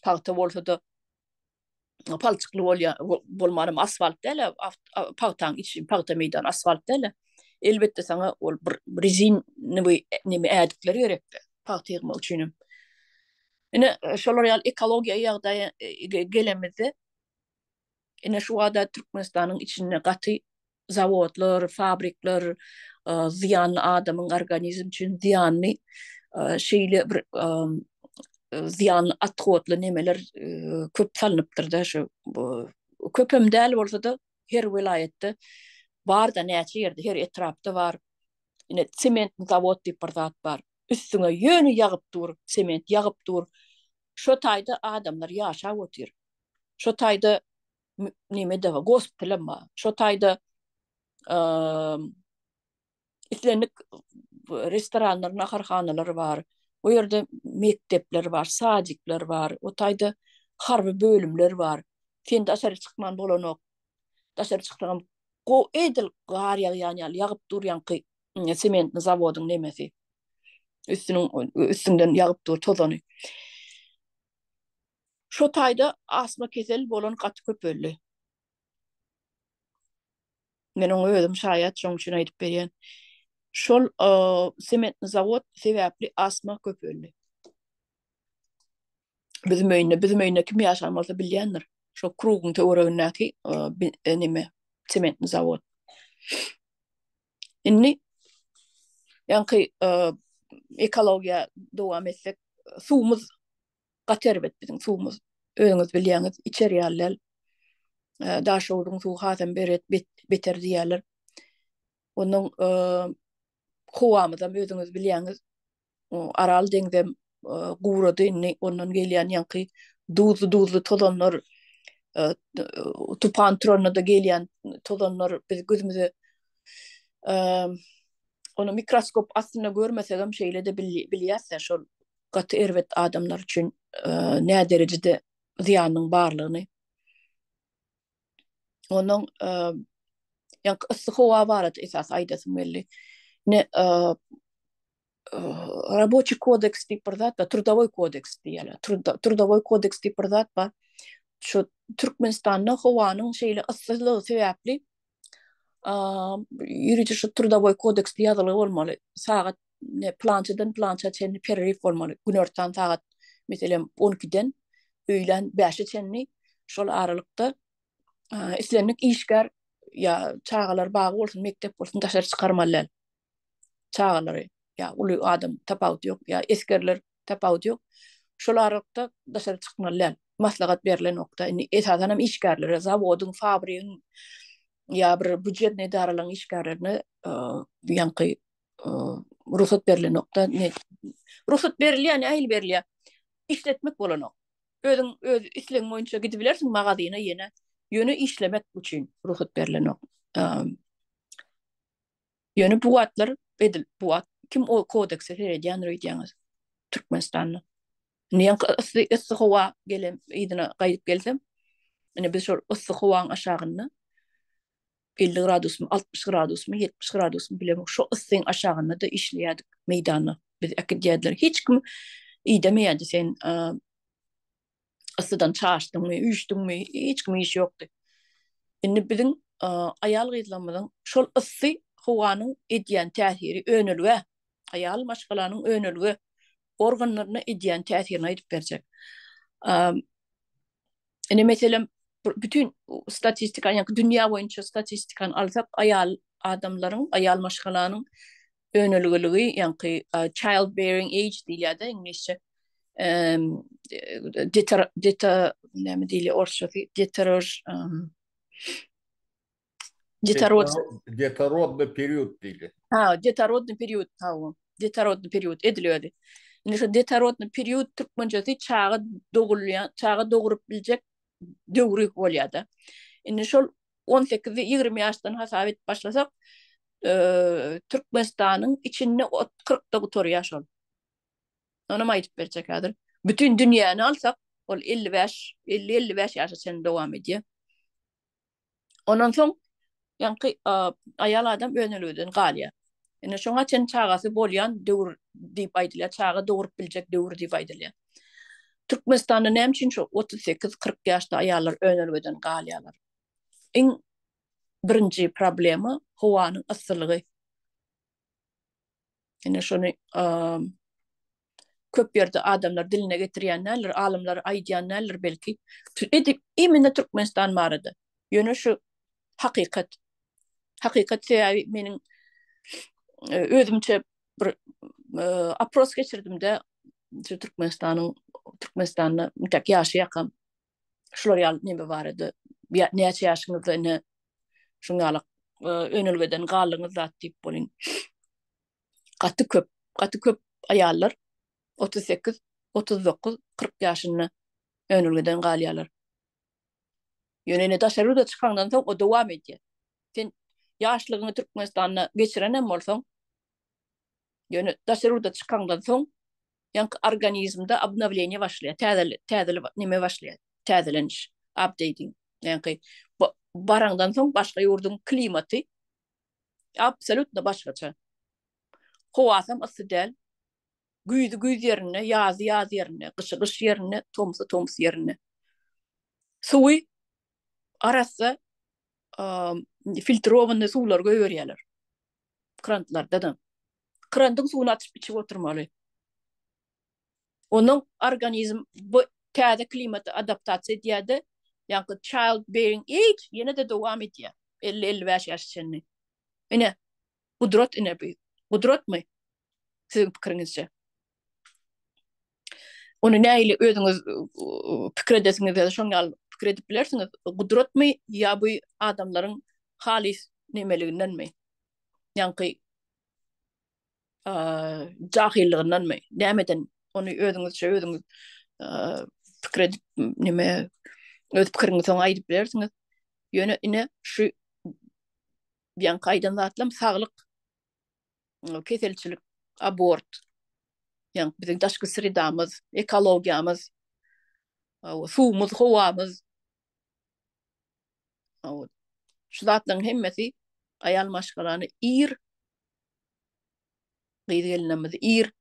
Pagta bolsa-da palçykly bolýar, bolmanam asfalt däl, pagtaň içi, pagta meýdany asfalt däl. Elbetde saňa ol bir rezinowy neme ädikler gerekdi pagta ýygmak üçin. Ine şolar ýaly ekologiýa ýagdaýa e, gelemizde ine şu wada Türkmenistanyň içinde gaty zawodlar, fabrikler zyýanly adamyň organizm üçin zyýanly şeýle bir zyýanly othodly nemeler köp salnypdyr-da şu köpem däl bolsa-da her welaýatda bar-da näçe ýerde her etrapda bar. Ine sementni zawod diýip bir zat bar. Üstüňe ýöne ýagyp dur, sement ýagyp dur. Şo taýda adamlar ýaşap otyr. Şo taýda neme-de bar, gospitalem bar. Şo taýda islendik restoranlar, naharhanalar bar. O ýerde mekdepler bar, sadikler bar. O taýda harby bölümler bar. Sen daşary çykman bolanok. Daşary çyksaňam go edil gar ýagýan ýaly ýagyp dur ýaňky sementni zawodyň nemesi. Üstüniň üstünden ýagyp dur tozany. Şo taýda astma kesel bolan gaty köp öldi. Men oňa özüm şaýat, şoň üçin aýdyp berýän. Şol sementni zawod sebäpli astma köp öldi. Bizim öýünde, bizim öýünde kim ýaşan bolsa bilýändir. Şo krugyň töweregindäki e, neme, sementni zawod. Indi ýaňky e, ekologiýa dowam etsek, suwumyz gaty erbet biziň suwumyz. Özüňiz bilýäňiz, içer ýaly däl. E, Daşogzuň suwy hasam beret, beter diýýärler. Onuň e, howamyzam özüňiz bilýäňiz. Aral deňzem gurady indi ondan gelýän ýaňky duzly-duzly tozanlar tupan turanda-da gelýän tozanlar biz gözümize ony mikroskop astynda görmesegem şeýle-de bilýäs-de şol gaty erbet adamlar üçin näderejede zyýanyň barlygyny. Onuň ýaňky yssy howa barada esasy aýdasym geldi. Ne raboçi kodeks diýip bir zat bar, trudowoý kodeks diýýärler. Trudowoý kodeks diýip bir zat bar. Şu Türkmenistanda howanyň şeýle yssylygy sebäpli ýörite şu trudowoý kodeksde ýazylgy bolmaly. Sagat ne plançadan plança çenli pereriw bolmaly. Günortan sagat meselem 12-den öýlän 5-e çenli şol aralykda islendik işgär ýa çagalar bagy bolsun, mekdep bolsun daşary çykarmaly däl. Çagalary ýa uly adam tapawudy ýok, ýa esgerler tapawudy ýok. Şol aralykda daşary çykmaly däl. Maslahat berilenokda. Indi esasan hem işgärlere, zawodyň, fabrigiň ýa bir býujet edaralaryň işgärlerine ýaňky rugsat berilenokda. Rugsat berilýär, nähili berilýär? Işletmek bolanok. Özüň öz islegiň boýunça gidibilersiň magazyna ýene. Ýöne işlemek üçin rugsat berilenok. Ýöne bu wagtlar edil bu wagt kim o kodekse seredýändir öýdýäňiz Türkmenistanda. Indi ýaňky yssy yssy howa gelen yzyna gaýdyp gelsem, ine biz şol yssy howaň aşagynda 50 gradusmy, 60 gradusmy, 70 gradusmy bilemok, şo yssyň aşagynda-da işleýärdik meýdanda. Biz äkidýärdiler. Hiç kim idemeýärdi sen yssydan çaşdyňmy, üýşdüňmi, hiç kimiň işi ýokdy. Indi biziň aýal-gyzlarymyzyň şol yssy howanyň edýän täsiri önelgä, aýal maşgalanyň önelge organlaryna edýän täsirini aýdyp berjek. Indi meselem bütün statistika, ýa-ni dünýä boýunça statistikany alsak, aýal adamlaryň, aýal maşgalanyň önelgeligi, ýaňky child bearing age diýilýär-de iňlisçe. Deter deta näme diýilýär orsçasy? Deteroj Detorod detorodny period diýilýär. Ha, detorodny period, ha, detorodny period edil özi. Indi şu detorodny period türkmençesi çaga dogulýan, çaga dogrup biljek döwri bolýar-da. Indi şol 18-20 ýaşdan hasap edip başlasak, Türkmenistanyň içinde 40-da gutarýar şol. Onam aýdyp berjek häzir. Bütün dünýäni alsak, ol 55, 50-55 ýaşa çenli dowam edýär. Ondan soň ýaňky aýal adam önelgeden galýar. Indi şoňa çenli çagasy bolýan döwür diýip aýdylýar, çaga dogrup biljek döwür diýip aýdylýar. Türkmenistanda näme üçin şu 38-40 ýaşda aýallar önelgeden galýarlar? Iň birinji problema howanyň yssylygy. Ine şony köp ýerde adamlar diline getirýän däldir, alymlar aýdýan däldir belki. Edip imенно Türkmenistan barada. Ýöne şu hakykat. Hakykat sebäbi meniň e, özümçe bir e, opros geçirdimde şu Türkmenistanyň Türkmenistanda tek ýaşaýakam şular ýaly neme barada näçe ýaşyňyzda ine şuň ýaly e, önelgeden galdyňyz zat diýip bolyn. Gaty köp, gaty köp aýallar 38, 39, 40 ýaşynda önelgeden galýarlar. Ýöne ine daşary ýurda çykandan soň o dowam edýär. Sen ýaşlygyňy Türkmenistanda geçiren hem bolsaň, ýöne daşary ýurda çykandan soň ýaňky organizmde obnowleniýe başlaýar, täze täze neme başlaýar, täzeleniş, updating. Ýaňky baraňdan soň başga ýurduň klimaty absolýutno başgaça. Howasam yssy däl. Güýzi güýz ýerinde, ýazy ýaz ýerinde, gyşy gyş ýerinde, tomsy tomus ýerinde. Suwy arassa filtrowanyý suwlar goýberýärler. Krantlarda-da. Krandyň suwuny açyp içip oturmaly. Onuň organizm bu. Täze klimata adaptasiýa edýär-de, ýaňky child bearing age ýene-de dowam edýär. 50-55 ýaşa çenli. Ine, gudrat ine bu. Gudratmy? Siziň pikiriňizçe? Ony nähili özüňiz pikir edesiňiz gelse şoň ýaly pikir edip bilersiňiz. Gudratmy ýa bu adamlaryň halys nemeligindenmi? Ýaňky jahillygyndanmy? Nämeden? Ony özüňizçe özüňiz pikir edip neme öz pikiriňizi soň aýdyp bilersiňiz. Ýöne ine şu ýaňky aýdan zatlarym saglyk keselçilik, abort, ýagny biziň daşky sredamyz, ekologiýamyz, suwumyz, howamyz, şu zatlaryň hemmesi aýal maşgalany ir gyz gelinlerimizi ir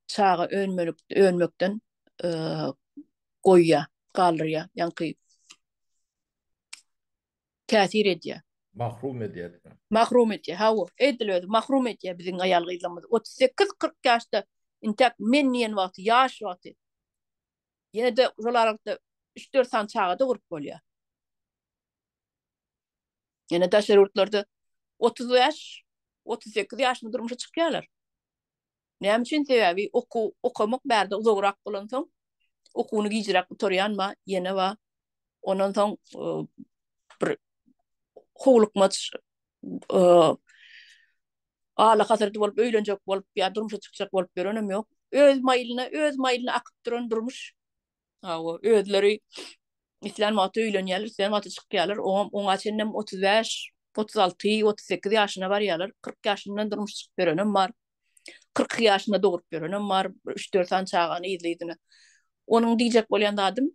çaga önmelik önmekden goýýar, galdyrýar. Ýaňky täsir edýär. Mahrum edýär. Mahrum edýär. Hawa, edil özi mahrum edýär biziň aýal-gyzlarymyzy. 38-40 ýaşda intäk men diýen wagty, ýaş wagty. Ýene-de şol aralykda 3-4 sany çaga dogrup bolýar. Ýene daşary ýurtlarda 35, 38 ýaşynda durmuşa çykýarlar. Näme üçin? Sebäbi okuw okamak bärde uzagrak bolansoň, okuwyny gijräk gutarýan bar, ýene bar. Ondan soň bir howlukmaç ala hasyrdy bolup öýlenjek bolup ýa durmuşa çykjak bolup ýörenem ýok. Öz maýlyna, öz maýlyna akyp duran durmuş. Hawa, özleri islän wagty öýlenýärler, islän wagty çykýarlar. Oňa oňa çenlem 35, 36, 38 ýaşyna barýarlar. 40 ýaşyndan durmuş çykyp ýörenem bar. 42 ýaşynda dogrup ýörenem bar. 3-4 sany çagany yzly-yzyna. Onuň diýjek bolýan zadym,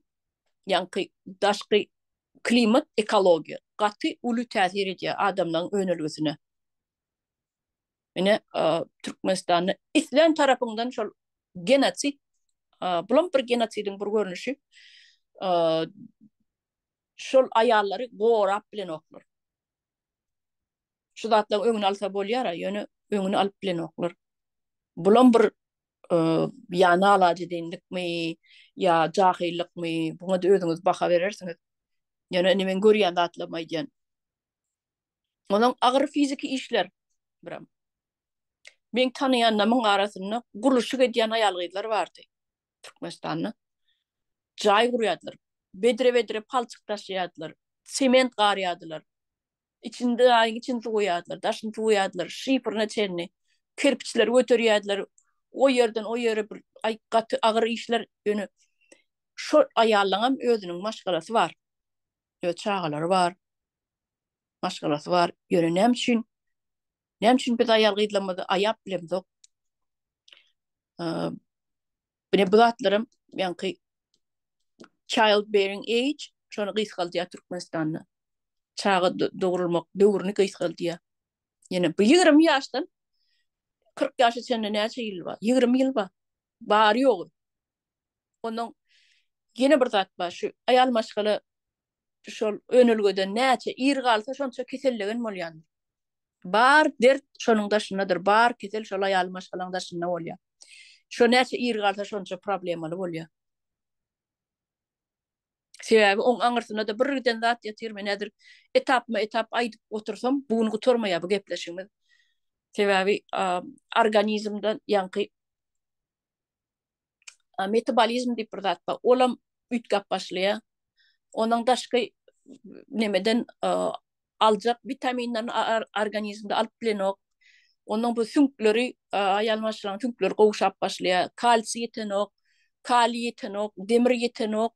ýaňky daşky klimat, ekologiýa gaty uly täsir edýär adamlaryň önelgesine. Ine, Türkmenistanda islän tarapyňdan şol genosid, bulam bir genosidiň bir görnüşi, şol aýallary gorap bilenoklar. Şu zatlaryň öňüni alsa bolýar, ýöne öňüni alyp bilenoklar. Bulam bir ýa nalajedeýinlikmi, ýa jahyllykmy, buňa-da özüňiz baha berersiňiz. Ýöne indi men görýän zatlarymy aýdýan. Onuň agyr fiziki işler birem. Meň tanaýanlarymyň arasynda gurluşyk edýän aýal-gyzlar bardy Türkmenistanda. Jaý gurýardylar. Bedre-bedre palçyk daşaýardylar. Sement garýardylar. Içinde jaýyň içini suwaýardylar, daşyny suwaýardylar, şifrine çenli. Kerpiçleri göterýärdiler. O ýerden o ýere bir aý gaty agyr işler. Ýöne şol aýallaryňam özüniň maşgalasy bar. Öz çagalary bar. Maşgalasy bar. Ýöne näme üçin? Näme üçin biz aýal gyzlarymyzy aýap bilemzok? Bine bu zatlaram ýaňky child bearing age şony gysgaldýar Türkmenistanda. Çaga dogrulmak döwrüni gysgaldýar. Ýene bu 20 ýaşdan 40 ýaşa çenli näçe ýyl bar? 20 ýyl bar. Bary ýogy. Ondan ýene bir zat bar. Şu aýal maşgala şol önelgeden näçe ir galsa şonça kesellegen bolýandyr. Bar dert şonuň daşyndadyr, bar kesel şol aýal maşgalaň daşynda bolýar. Şo näçe ir galsa şonça problemaly bolýar. Sebäbi oň aňyrsynda-da bir giden zat ýatyr. Men häzir etapma-etap aýdyp otursam, bu gün gutarmaýar bu gepleşigimiz. Sebäbi organizmde ýaňky metabolizm diýip bir zat bar. Olam üýtgäp başlaýar. Onuň daşky nemeden aljak witaminlerini organizmde alyp bilenok. Onuň bu süňkleri, aýal maşgalanyň süňkleri gowşap başlaýar. Kalsiý ýetenok, kaliý ýetenok, demir ýetenok,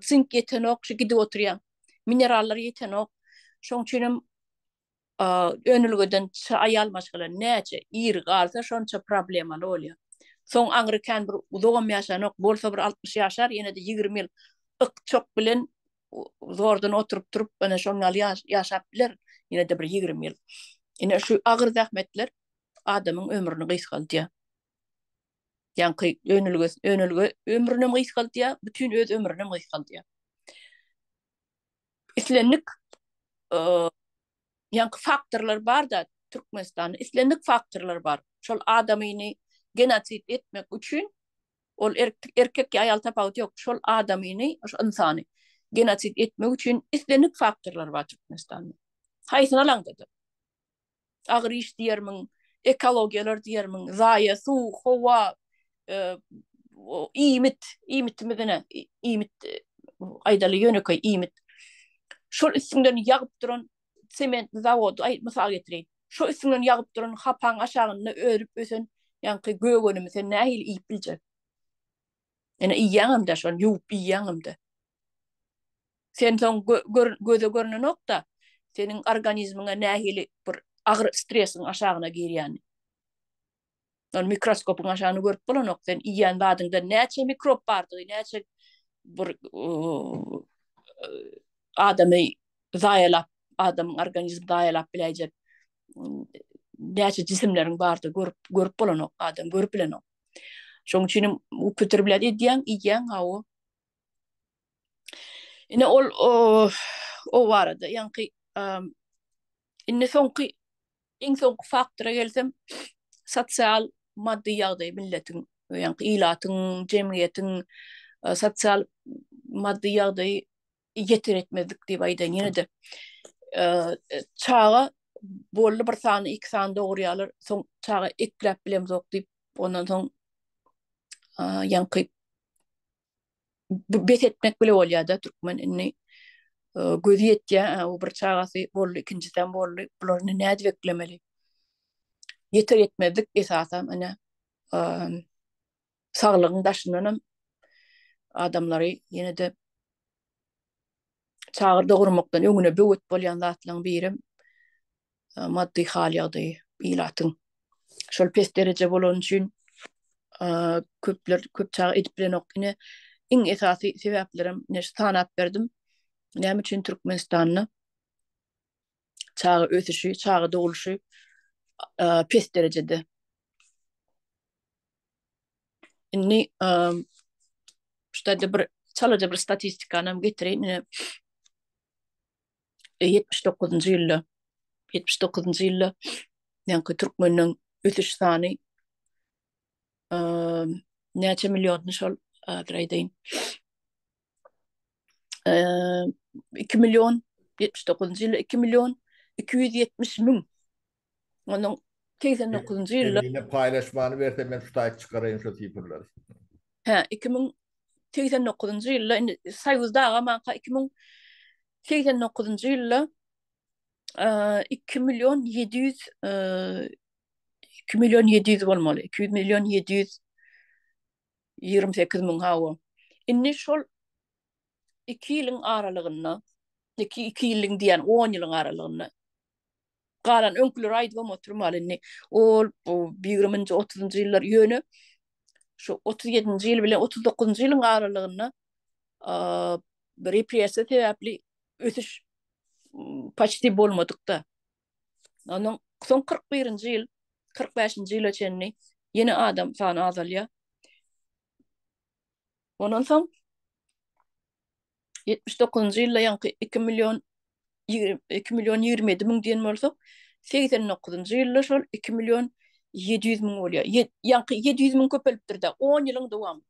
sink ýetenok, şu gidip oturýar. Minerallar ýetenok. Şonuň üçin hem önelgeden aýal maşgala näçe ir galsa şonça problemaly bolýar. Soň aňry kän bir uzagam ýaşanok, bolsa bir 60 ýaşar, ýene-de 20 ýyl yk-çok bilen zordan oturyp turup, ene şoň ýaly ýaşap biler, ýene-de bir 20 ýyl. Ine şu agyr zähmetler adamyň ömrüni gysgaldýar. Ýaňky önelge, önelge ömrünem gysgaldýar, bütin öz ömrünem gysgaldýar. Islendik ýaňky faktorlar bar-da Türkmenistanda islendik faktorlar bar. Şol adamyny genosid etmek üçin. Ol erkek ýa aýal tapawudy ýok. Şol adamyny, şol ynsany genosid etmek üçin islendik faktorlar bar Türkmenistanda. Haýsyny alaňda-da. Agyr iş diýermiň, ekologiýalar diýermiň, zaýa suw, howa, e, iýmit, iýmitimiz ine, iýmit e, aýdaly ýönekeý iýmit. Şol üstüňden ýagyp duran sementli zawody aý mysal getireýin. Şo üstüňden ýagyp duran hapaň aşagynda örüp ösen ýaňky gök önümi sen nähili iýip biljek? Ene iýýäňem-de şony ýuwup iýýäňem-de. Sen soň göze görnenok-da, seniň organizmiňe nähili bir agyr stresiň aşagyna girýäni. Ony mikroskopyň aşagyny görüp bolanok. Sen iýýän zadyňda näçe mikrop bardygy, näçe bir adamy zaýalap, adamyň organizmini zaýalap biläýjek näçe jisimleriň bardygy görüp görüp bolanok, adam görüp bilenok. Şonuň üçin hem upotreblýat edýäň, iýýäň, hawa. Ine ol o, o barada ýaňky indi soňky Iň soňky faktora gelsem, sosial maddy ýagdaý milletiň, ýagny ilatyň, jemgyýetiň e, sosial maddy ýagdaýy ýeter etmezlik diýip aýdaýyn ýene-de. E, çaga boldy bir sany, iki sany dogurýarlar, soň çaga ekläp bilemzok diýip, ondan soň e, ýaňky bes etmek bile bolýar-da türkmen indi e, gözi ýetýär, o bir çagasy boldy, ikinjisem boldy. Bular indi nädip eklemeli? Ýeter ýetmezlik esasam ine e, saglygyň daşyndanam adamlary ýene-de çaga dogurmakdan öňüne böwet bolýan zatlaryň birem maddy hal ýagdaýy ilatyň şol pes dereje bolany üçin köpler köp çaga edip bilenok. Ine iň esasy sebäplerem ine şu sanap berdim. Näme üçin Türkmenistanda çaga ösüşi, çaga dogulyşy pes derejede. Indi şu taýda bir çalaja bir statistikany hem getireýin. Ine 79-njy ýylda 79-njy ýylda ýaňky türkmeniň ösüş sany näçe milliondy şol häzir aýdaýyn. 2 million 79-njy ýylda 2 million 270 müň. Onuň 89-njy ýylda Ýene paýlaşmany berse men şu taýy çykaraýyn şo sifrleri. Hä, 2089-njy ýylda indi Soýuz dagamanka 2089-njy ýylda 2 million 700 2 million 700 bolmaly. 2 million 728 müň hawa. Indi şol 2 ýylyň aralygynda, 2 2 ýylyň diýen 10 ýylyň aralygynda galan öňküleri aýdybam oturmaly indi. Ol bu 20-nji, 30-njy ýyllar ýöne şu 37-nji ýyl bilen 39-njy ýylyň aralygynda repressiýa sebäpli ösüş paçti bolmadykda. Ondan soň 41-nji ýyl, 45-nji ýyla çenli ýene adam sany azalýar. Ondan soň 79-njy ýylda ýaňky 2 million 2 million 27 müň diýen bolsak, 89-njy ýylda şol 2 million 700 müň bolýar. Ýaňky 700 müň köpelipdir-de 10 ýylyň dowamynda.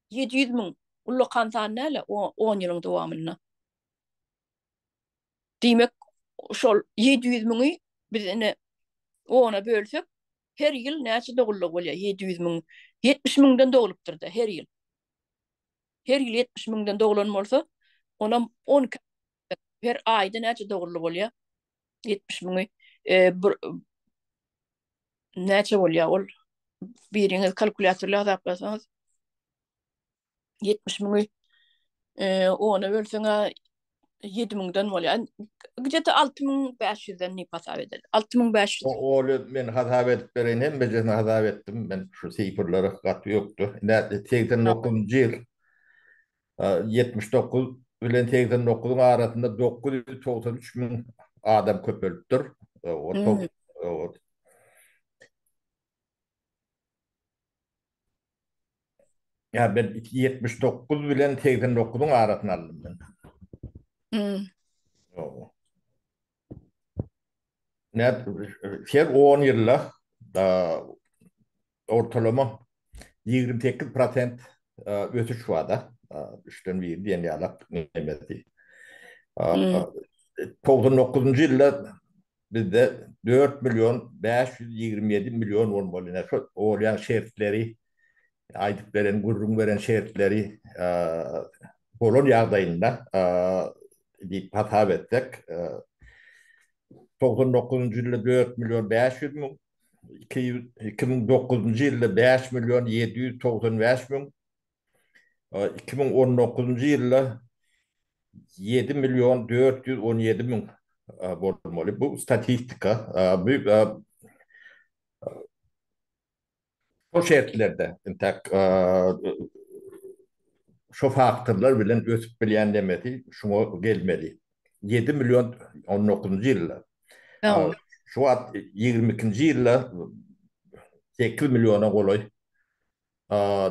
700 müň ullakan san däl-ä 10 ýylyň dowamynda. Diýmek, şol 700 müňi biz ine 10-a bölsek, her ýyl näçe dogullygy bolýar? 700 müň, 70 müňden doglupdyr-da her ýyl. Her ýyl 70 müňden doglan bolsa, onam 12 her aýda näçe dogully bolýar? 70 müňi e, bir näçe bolýar ol? Biriňiz kalkulýatorla hasaplasaňyz 70 müňi e, ona bölseň-ä 7 müňden bolýar. Gde-to 6500-den diýip hasap edeli. 6500. Ol men hasap edip bereýin, hemmejesini hasap etdim. Men şu sifrlere gaty ýokdy. Ine 89-njy ýyl 79 bilen 89-yň arasynda 993 müň adam köpelipdir. Hmm. Ýa ben 79 bilen 89-yň arasyny aldym men. Hmm. Ne her 10 ýylda da ortalama. 28 prosent ösüş bar-da. Üçden biri diýen ýalak nemesi. 99-njy ýylda bizde 4 million 527 million bolmaly. Ine şo bolýan şertleri aýdyp beren, gürrüň beren şertleri bolan ýagdaýynda diýip hasap etsek, 99-njy ýylda 4 million 500 müň, 2009-njy ýylda 5 million 795 müň, 2019-njy ýylda 7 million 417 müň bolmaly. Bu statistika. Bu Şo şertlerde entäk şo faktorlar bilen ösüp bilýän demesi şuňa gelmeli. 7 million 19-njy ýylda. Şu wagt 22-nji ýylda 8 milliona golaý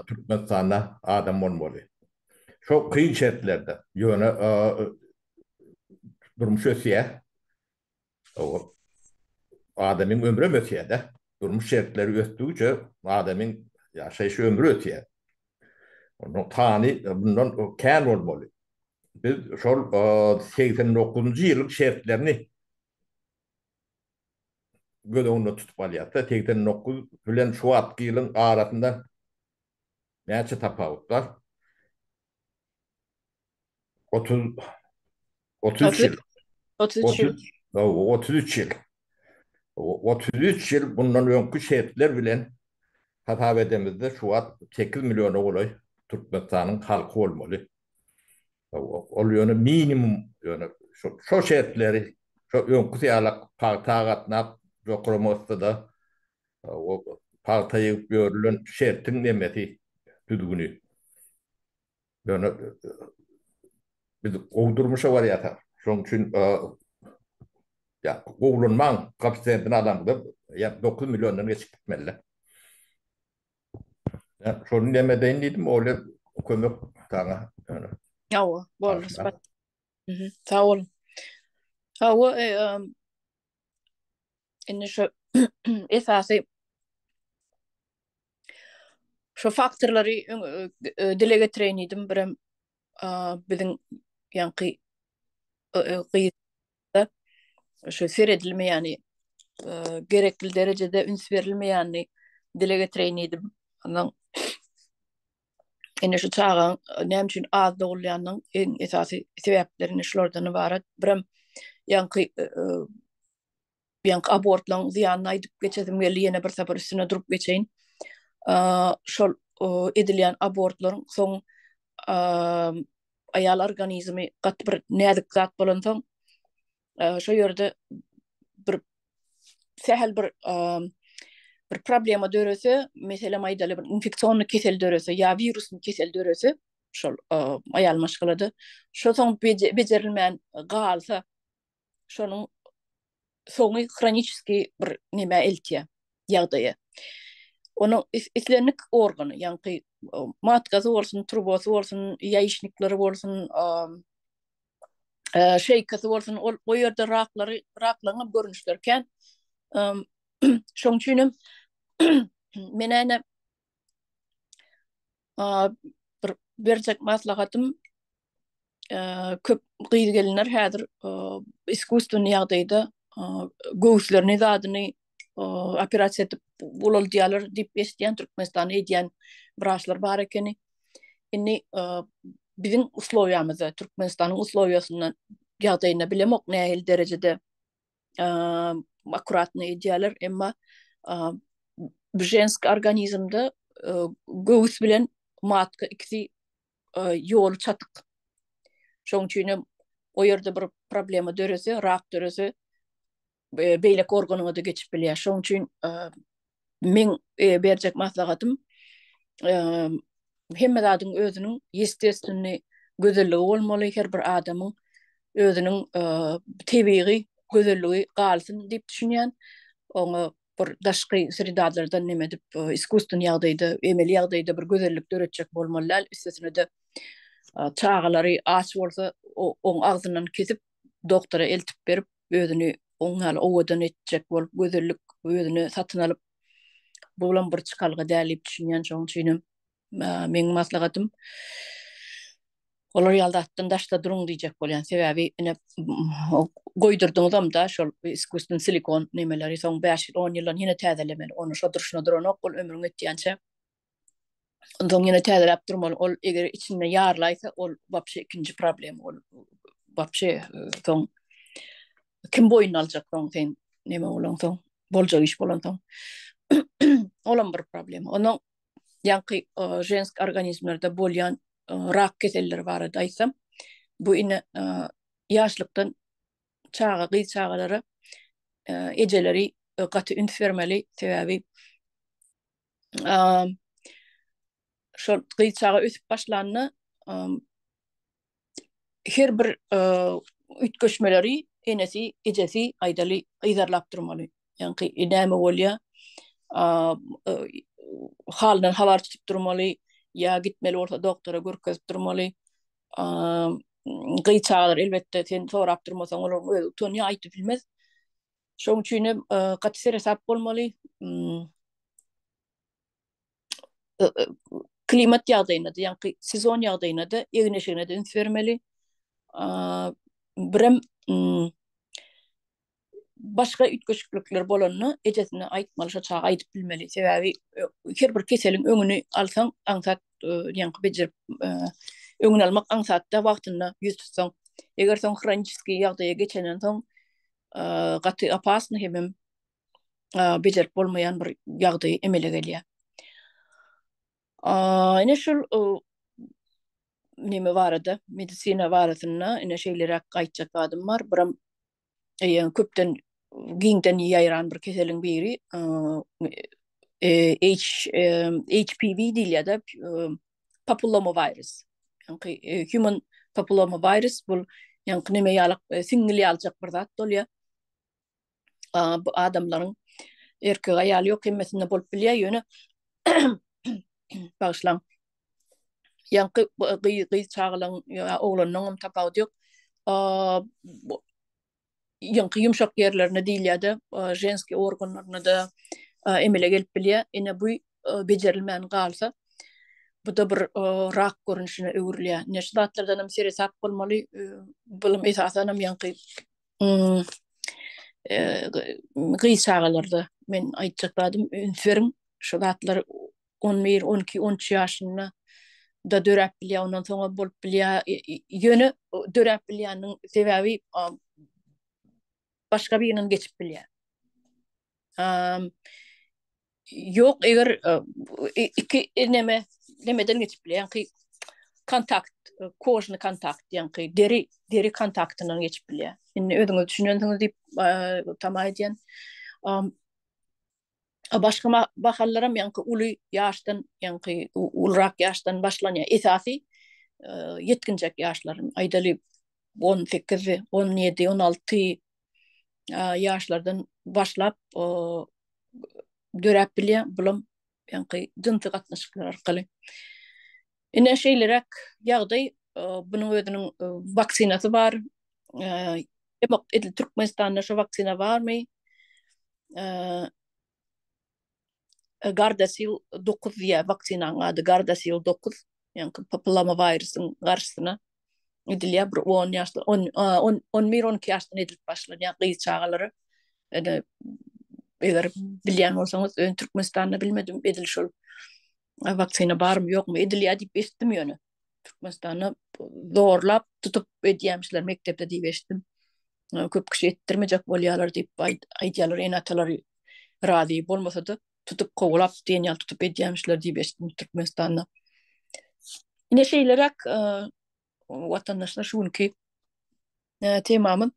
Türkmenistanda adam bolmaly. Şo kyn şertlerde. Ýöne durmuş ösýär. Adamyň ömrem ösýär-de. Durmuş şertleri ösdügiçe adamyň ýaşaýyş ömri ösýär. Onuň sany bundan kän bolmaly. Biz şol 89-njy ýylyň şertlerini göz öňünde tutup alýarys-da. 89 bilen şu wagtky ýylyň arasynda näçe tapawut bar? 30 33 ýyl. 33 ýyl. 33 ýyl. 33 ýyl bundan öňki şertler bilen hasap edemizde şu wagt 8 milliona golaý Türkmenistanyň halky bolmaly. Ol ýöne minimum ýöne şo şo şertleri şo öňküsi ýalak pagta gatnap jokrama yssyda o pagta ýygyp ýörülen şertiň nemesi düzgüni. Ýöne biz gowy durmuşa barýarys. Şonuň üçin ýa gowulanmaň koeffisiýentini alamyzda ýa 9 milliondan geçip gitmeli. Ýa şony näme edeýin diýdim, ol kömek saňa. Ýöne. Hawa, boldy. Sag boluň. Hawa, e, indi şu esasy Şu faktorlary dile getireýin diýdim. Birem biziň ýaňky gyzda şu seredilmeýäni gerekli derejede üns berilmeýänini dile getireýin diýdim. Ondan indi şu çagaň näme üçin az dogulýanynyň iň esasy sebäpleri şulardan ybarat. Birem ýaňky ýaňky abortlaryň zyýanyny aýdyp geçesim geldi, ýene bir sapar üstüne durup geçeýin. Şol edilýän abortlaryň soň aýal organizmi gaty bir näzik zat bolansoň, şo ýerde bir sähel bir bir problema dörese, meselem aýdaly bir infeksionny kesel dörese ýa wirusny kesel dörese, şol aýal maşgalada, şo soň bejerilmän galsa, şonuň soňy hroniçeskiý bir nämä eltýär, ýagdaýa. Onuň islendik organy, ýaňky matkasy bolsun, trubasy bolsun, ýaýyşnikleri bolsun, şeýkasy bolsun, ol o ýerde raklary, raklaryň hem görnüşleri kän. Şoň üçin hem men ene bir berjek maslahatym köp gyz gelinler häzir iskusstwenny ýagdaýda göwüslerini zadyny operasiýa edip ulaldýarlar diýip eşidýän Türkmenistanda edýän wraçlar bar ekeni. Indi biziň uslowiýamyzda Türkmenistanyň uslowiýasynda ýagdaýyny bilemok nähili derejede akkuratny edýärler, emma ženski organizmde göwüs bilen matka ikisi ýoly çatyk. Şonuň üçin hem o ýerde bir problema dörese, rak dörese, beýleki organyňa-da geçip bilýär. Şonuň üçin meň berjek maslahatym hemme zadyň özüniň ýestestwenny gözelligi bolmaly, her bir adamyň özüniň tebigy gözelligi galsyn diýip düşünýän. Oňa bir daşky sredalardan neme edip, iskusstwenny ýagdaýda, emeli ýagdaýda bir gözellik döretjek bolmaly däl. Üstesine-de çagalary aç bolsa, oň agzyndan kesip, doktora eltip berip, özüni oň ýaly owadan etjek bolup, gözellik özüne satyn alyp. Bulam bir çykalga däl diýip düşünýän, şonuň üçin hem meň maslahatym olar ýaly zatdan daşda duruň diýjek bolýan. Sebäbi ine goýdurdyňyzam da şol iskusstweniý silikon nemeleri soň 5 ýyl, 10 ýyldan ýene täzelemeli. Ony şo durşuna duranok, ol ömrüň ötýänçä. Onsoň ýene täzeläp durmaly. Ol eger içinde ýarylaýsa, ol wapşe ikinji problem. Ol wapşe soň kim boýun aljak soň sen neme bolansoň, boljak iş bolansoň. Olam bir problem. Ondan ýaňky žensk organizmlerde bolýan rak keselleri barada aýtsam, bu ine ýaşlykdan çaga, gyz çagalara ejeleri gaty üns bermeli, sebäbi şol gyz çaga ösüp başlanda her bir üýtgeşmeleri enesi, ejesi aýdaly yzarlap durmaly. Ýaňky näme bolýar? Halyndan habar tutup durmaly, ýa gitmeli bolsa doktora görkezip durmaly. Gyz çagalar elbetde sen sorap durmasaň olaryň özi utanýar, aýdyp bilmez. Şonuň üçin hem gaty seresap bolmaly. Klimat ýagdaýyna-da, ýaňky sezon ýagdaýyna-da, egin-eşigine-de üns bermeli. Birem başga üýtgeşiklikler bolanda ejesine aýtmaly, şo çaga aýdyp bilmeli. Sebäbi her bir keseliň öňüni alsaň aňsat, ýaňky bejerip öňüni almak aňsat-da wagtynda ýüz tutsaň. Eger soň hroniçeskiý ýagdaýa geçenden soň gaty opasny hemem bejerip bolmaýan bir ýagdaý emele gelýär. Ine şul neme barada, medisina barasynda ine şeýleräk aýtjak zadym bar. Biram köpden giňden ýaýran bir keseliň biri H HPV diýilýär-de, papilloma virus. Ýaňky human papilloma virus bu ýaňky neme ýalyk, siňňil ýalyjak bir zat bolýar. Bu adamlaryň erkek aýaly ýok hemmesinde bolup bilýär, ýöne bagyşlaň. Ýaňky gyz gyz çagalaryň ýa oglanyň hem tapawudy ýok. Ýaňky ýumşak ýerlerine diýilýär-de, ženskiý organlaryna-da emele gelip bilýär. Ine bu bejerilmän galsa, bu-da bir rak görnüşine öwrülýär. Ine şu zatlardan hem seresap bolmaly. Bulam esasan hem ýaňky gyz çagalarda men aýtjak zadym üns beriň şu zatlar 11, 12, 13 ýaşynda da döräp bilýär, ondan soňa bolup bilýär. Ýöne döräp bilýäniniň sebäbi başga birinden geçip bilýär. Ýok, eger iki neme nemeden geçip bilýär, ýaňky kontakt, kožny kontakt, ýaňky deri deri kontaktyndan geçip bilýär. Indi özüňiz düşünensiňiz diýip tama edýän. Başga mahallaram ýaňky uly ýaşdan, ýaňky ulurak ýaşdan başlanýar. Esasy ýetginjek ýaşlaryň, aýdaly 18, 17, 16 ýaşlardan başlap döräp bilýär. Bulam ýaňky jynsy gatnaşyklar arkaly. Ine şeýleräk ýagdaý, bunuň özüniň waksinasy bar. Emma edil Türkmenistanda şu waksina barmy? Gardasil 9 diýýär waksinanyň ady Gardasil 9. Ýaňky papilloma wirusyň garşysyna edilýär bir 10 ýaşda 10 10 11 12 ýaşdan edilip başlanýar gyz çagalara. Ene eger bilýän bolsaňyz, ön Türkmenistanda bilmedim edil şol waksina barmy ýokmy edilýär diýip eşitdim ýöne. Türkmenistanda zorlap tutup edýärmişler mekdepde diýip eşitdim. Köp kişi etdirmejek bolýarlar diýip aýdýarlar ene-atalary razy bolmasa-da tutup kowalap diýen ýaly tutup edýärmişler diýip eşitdim Türkmenistanda. Ine şeýleräk watandaşlar şu günki temamyz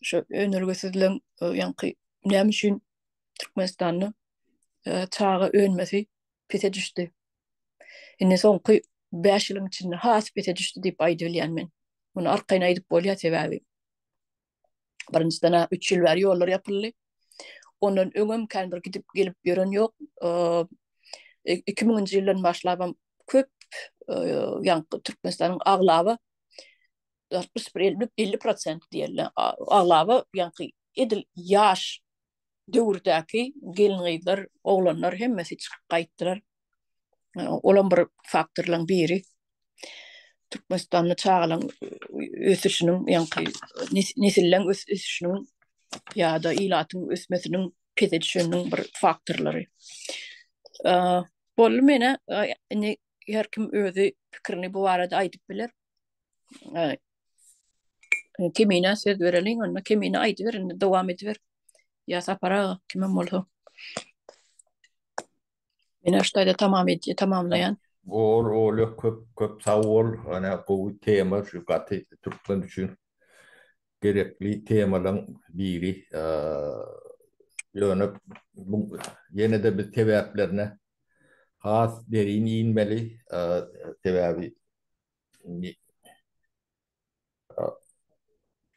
şu önelgesizligiň ýaňky näme üçin Türkmenistanda çaga önmesi pese düşdi. Indi soňky 5 ýylyň içinde has pese düşdi diýip aýdyp bilýän men. Muny arkaýyn aýdyp bolýar sebäbi birinjiden 3 ýyl bäri ýollar ýapyldy. Ondan öňem kän bir gidip gelip ýören ýok. 2000-nji ýyldan başlabam köp ýaňky Türkmenistanyň aglaba 61 50 prosent diýeli aglaba ýaňky edil ýaş. döwürdäki gelin-gyzlar, oglanlar hemmesi çykyp gaýtdylar. Olam bir faktorlaryň biri. Türkmenistanda çagalaryň ösüşiniň, ýaňky nesilleň ösüşiniň ýa-da ilatyň ösmesiniň pese düşeniniň bir faktorlary. Boldy menä indi her kim özi pikirini bu barada aýdyp biler. Kemine söz bereliň, onda Kemine aýdyber indi dowam ediber. Ýa Sapar aga kimem bolsa. Menä şu taýda tamam edýä, tamamlaýan. Bor Olya köp köp sag bol. Ana gowy tema şu gaty türkmen üçin gerekli temalaň biri. Ýöne bu ýene-de biz sebäplerine has derin inmeli. Sebäbi indi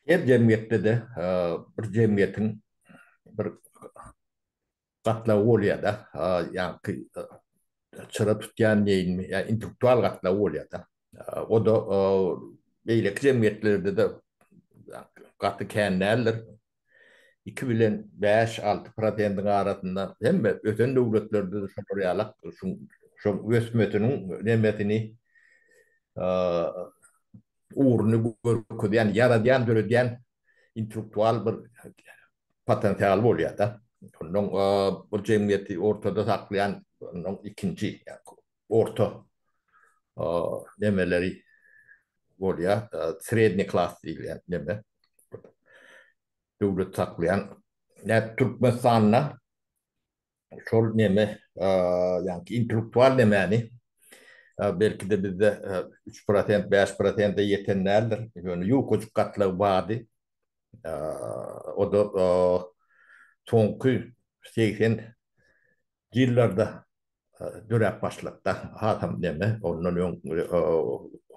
her jemgyýetde-de bir jemgyýetiň bir gatlagy bolýar-da, ýaňky çyra tutýan diýeýinmi, ýa intellektual gatlagy bolýar-da. O-da beýleki jemgyýetlerde-de gaty kän däldir. 2 bilen 5-6 prosentiň arasynda hemme ösen döwletlerde-de şolar ýalak şoň ösmesiniň nemesini ugruny görkezýän, ýaradýan, döredýän intellektual bir potensialy bolýar-da. Ondan bir jemgyýeti ortada saklaýan ondan ikinji orta nemeleri bolýar. Sredniý klas diýilýän neme. Döwlet saklaýan. Näme Türkmenistanda şol neme, ýagny intellektual nemäni belki-de bizde 3 prosent, 5 prosente ýeten däldir. Ýöne ýukajyk gatlagy bardy. O-da soňky 80 ýyllarda döräp başlady-da. Hasam neme, ondan öň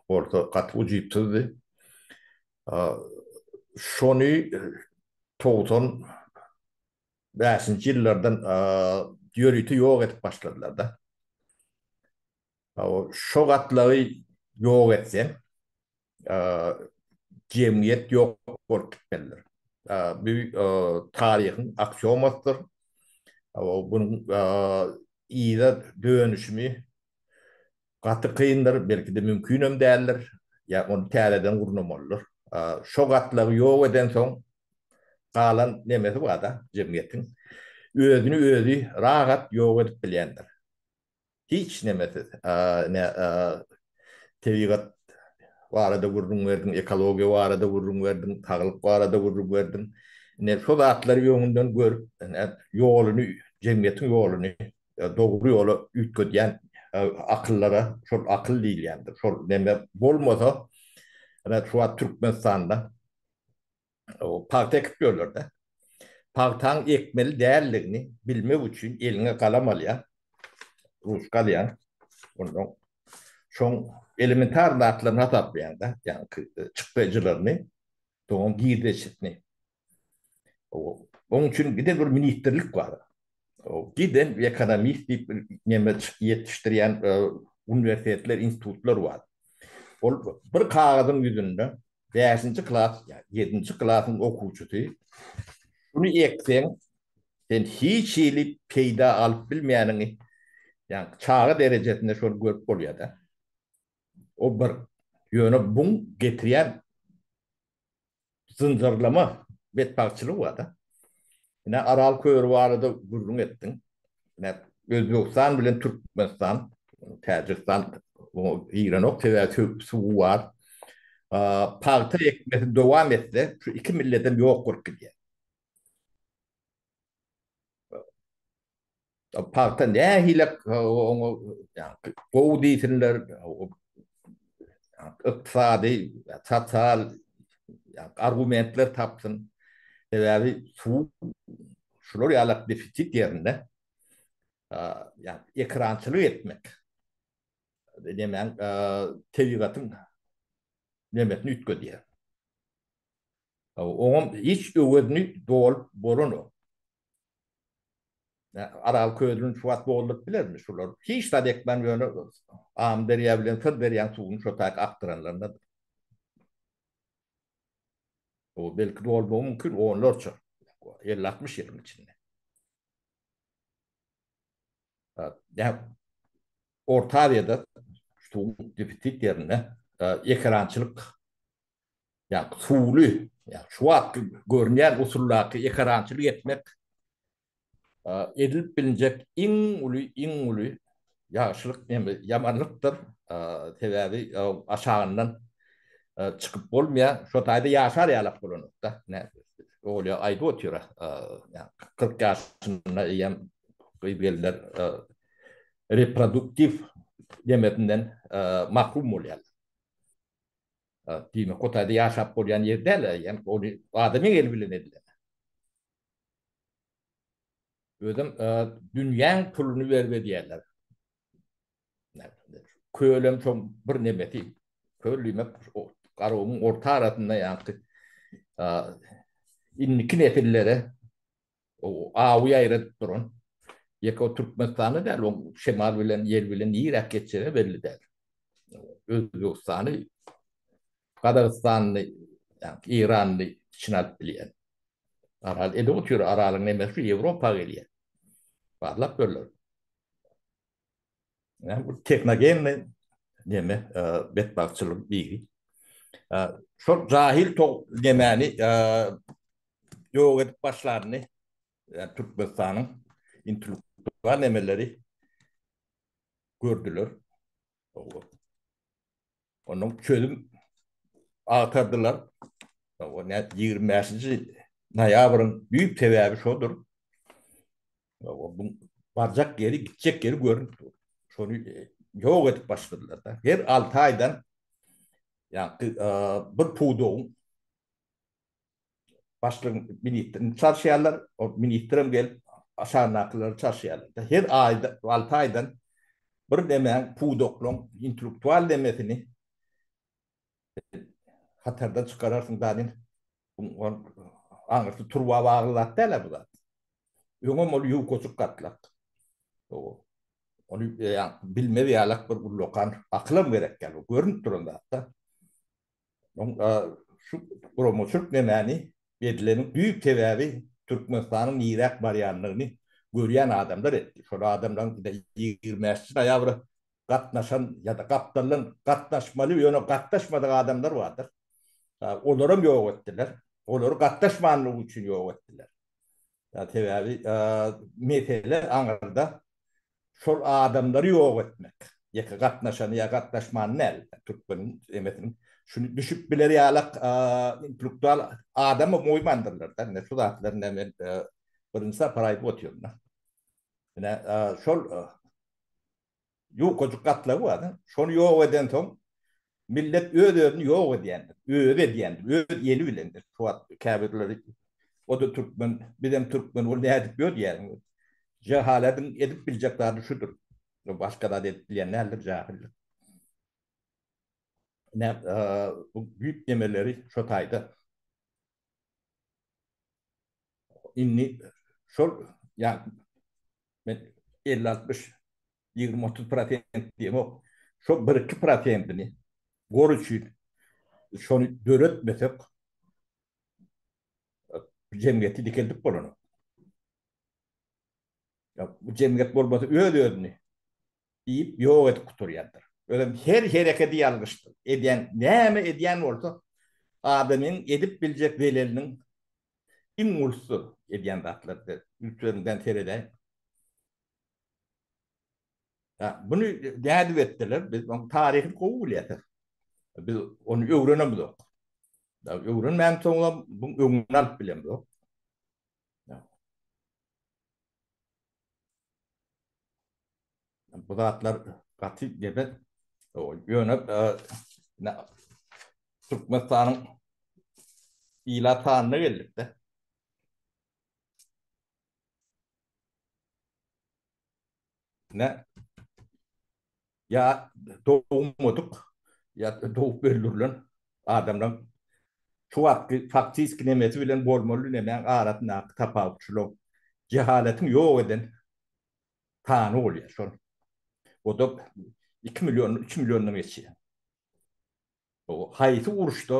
bolsa gaty ujypsyzdy. Şony 90 bäşinji ýyllardan ýörite ýok edip başladylar-da. Şo gatlagy ýok etseň, jemgyýet ýok bolup gitmelidir. Bu taryhyň aksiomasydyr. Bunuň yza dönüşimi gaty kyndyr, belki-de mümkinem däldir. Ýa ony täzeden gurnamalydyr. Şo gatlagy ýok edensoň, galan nemesi bar-da jemgyýetiň. Özüni özi rahat ýok edip bilýändir. Hiç nemesiz. Ine, tebigat barada gürrüň berdiň, ekologiýa barada gürrüň berdiň, saglyk barada gürrüň berdiň. Ine, şo zatlary öňünden görüp, ine, ýoluny, jemgyýetiň ýoluny dogry ýola üýtgedýän akyllara şol akyl diýilýändir. Şol neme bolmasa, ine, şu wagt Türkmenistanda pagta ekip ýörler-de. Pagtaň ekmeli däldigini bilmek üçin eliňe galam alýaň, ruçka alýaň. Ondan şoň elementar zatlaryny hasaplaýaň-da, ýaňky çykdajylaryny, soňam girdejisini. Oň üçin giden bir ministrlik bar. Giden ekonomist diýip neme ýetişdirýän uniwersitetler, institutlar bar. Ol bir kagyzyň ýüzünde bäşinji klas, ýedinji klasyň okuwçysy şuny ekseň, sen hiç hili peýda alyp bilmeýäniňi, ýagny çaga derejesinde şony görüp bolýar-da. O bir. Ýöne buň getirýän zynjyrlama betbagtçylygy bar-da. Ine, Aral köri barada gürrüň etdiň. Ine, Özbegistan bilen Türkmenistan, Täjigistan oňa girenok, sebäbi suwy bar. Pagta ekmesi dowam etse, şu iki milletem ýok bolup gidýär. Pagta nähili oňa gowy diýsinler, ykdysady, sosial argumentler tapsyn. Sebäbi suw şular ýaly defisit ýerinde ekrançylyk etmek nemäň tebigatyň nemesini üýtgedýär. Oňam hiç öwezini dolup bolanok. Aral kölüni şu wagt dolduryp bilermi şular? Hiç zat ekmän ýöne Amyderýa bilen Syrderýaň suwuny şo taýk akdyranlaryndadyr. O belki dolmagy mümkin onlarça, 50-60 ýylyň içinde. Orta Aziýada suwuň defisit ýerinde ekerançylyk ýa suwly, ýa şu wagtky görünýän usuldaky ekerançylyk etmek edilip bilinjek iň uly, iň uly ýagşylyk hem ýamanlykdyr. Sebäbi aşagyndan çykyp bolmaýar. Şo taýda ýaşar ýalak bolanok-da. Olýa aýdyp otyr, 40 ýaşynda eýýäm gyz-gelinler reproduktiw nemesinden mahrum bolýarlar. Diýmek, o taýda ýaşap bolýan ýer däl, ýa ony adamyň eli bilen edilen. Özem dünýäň puluny berip edýärler. Kölem şoň bir nemesi. Köl diýmek Garagumuň orta arasynda ýaňky indiki nesillere awy ýaýradyp duran ýeke o Türkmenistanda däl, oň şemal bilen, ýel bilen niräk geçjegi belli däl. Özbegistany, Gazagystany, ýaňky Eýranyny içine alyp bilýän. Aral edip otyr, Aralyň nemesi Ýewropa gelýär. Barlap görler. Ýa bu tehnogenny neme, betbagtçylyk biri. Şol jahil to nemäni ýok edip başlanyny, ýa Türkmenistanyň intellektual nemeleri gördüler. Ondan çözüm agtardylar. O ne 25-nji noýabryň düýp sebäbi şodur. O bu barjak ýeri, gitjek ýeri görünip dur. Şony e, ýok edip başladylar da. Her 6 aýdan ýa e, bir pudagyň başlygyň ministrini çalşýarlar, o ministrem gelip aşagynakylary çalşýarlar. Her aýda, 6 aýdan bir nemäň pudaklaň intellektual nemesini hatardan çykararsyň danin aňyrsy turba bagly zat däl bu zat. Öňem ol ýuwkajyk gatlak. Ony bilmez ýalak bir ullakan akylam gerek däl. Görünip duran zat-da. Şu guramaçylyk nemäni edileniň düýp sebäbi Türkmenistanyň niräk barýandygyny görýän adamlar etdi. Şol adamlaryň 25 noýabra gatnaşan ýa-da gapdaldan gatnaşmaly, ýöne gatnaşmadyk adamlar bardyr. Olaram ýok etdiler. Olary gatnaşmanlygy üçin ýok etdiler. Sebäbi mesele aňyrda şol adamlary ýok etmek. Ýeke gatnaşany ýa gatnaşmany däl. Türkmeniň emesiniň şuny düşüp biler ýalak intellektual adamy goýmandyrlar-da. Ine şu zatlary ine men birinji sapar aýdyp otyryn. Ine şol Ýukajyk gatlagy bar. Şony ýok edensoň, millet öz-özüni ýok edýändir. Özi edýändir. Öz eli bilendir. Şu wagt käbirleri o-da türkmen, bizem türkmen, ol nädip ýör diýýär. Jehalediň edip biljek zady şudur. Başga zat edip bilýän däldir jahyllyk. Ine, bu düýp nemeleri şo taýda. Indi şol ýa men 50-60 20-30 prosent diýemok. Şo 1-2 prosentini gor üçin şony döretmesek jemgyýeti dikeldip bolanok. Ya bu jemgyýet bolmasa öz-özüni iýip ýok edip gutarýandyr. Özem her herekedi ýalňyşdyr. Edýän näme edýän bolsa adamyň edip biljek zeleliniň iň ulusydyr edýän zatlary. Ünsleriňden seredäý. Ha, buny nädip etdiler? Biz onuň taryhyny gowy bilýäris. Biz ony öwrenemizok. Öwrenmänsoňam buň öňüni alyp bilemizok. Bu zatlar gaty gebet. Ýöne Türkmenistanyň ilat sanyna geldik-de. Ne? Ýa dogmadyk, ýa dogup öldürilen adamlaryň şu wagtky faktiski nemesi bilen bolmaly nemäň arasyndaky tapawut şular. Jehaletiň ýok eden sany bolýar şol. O-da 2 million, 3 milliondan geçýär. O haýsy uruşda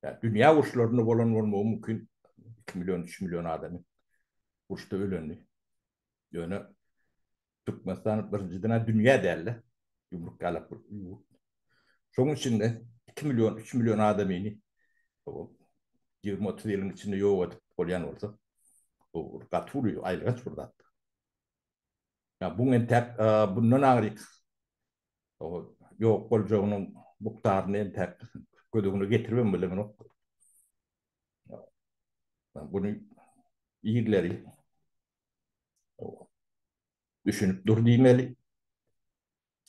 ýa dünýä uruşlarynda bolan bolmagy mümkin 2 million, 3 million adamy uruşda ölendi. Ýöne. Türkmenistan birinjiden-ä dünýä däl-de, ýumruk ýalak bir ýurt. Şonuň içinde 2 million, 3 million adamyny 20-30 ýylyň içinde ýok edip bolýan bolsa, bu gaty uly, aýylganç bir zat. Ýa bu entäk bundan aňryk ýok boljagynyň mukdaryny entäk göz öňüne getiribem bilemok. Bunu ýerleri düşünip dur diýmeli.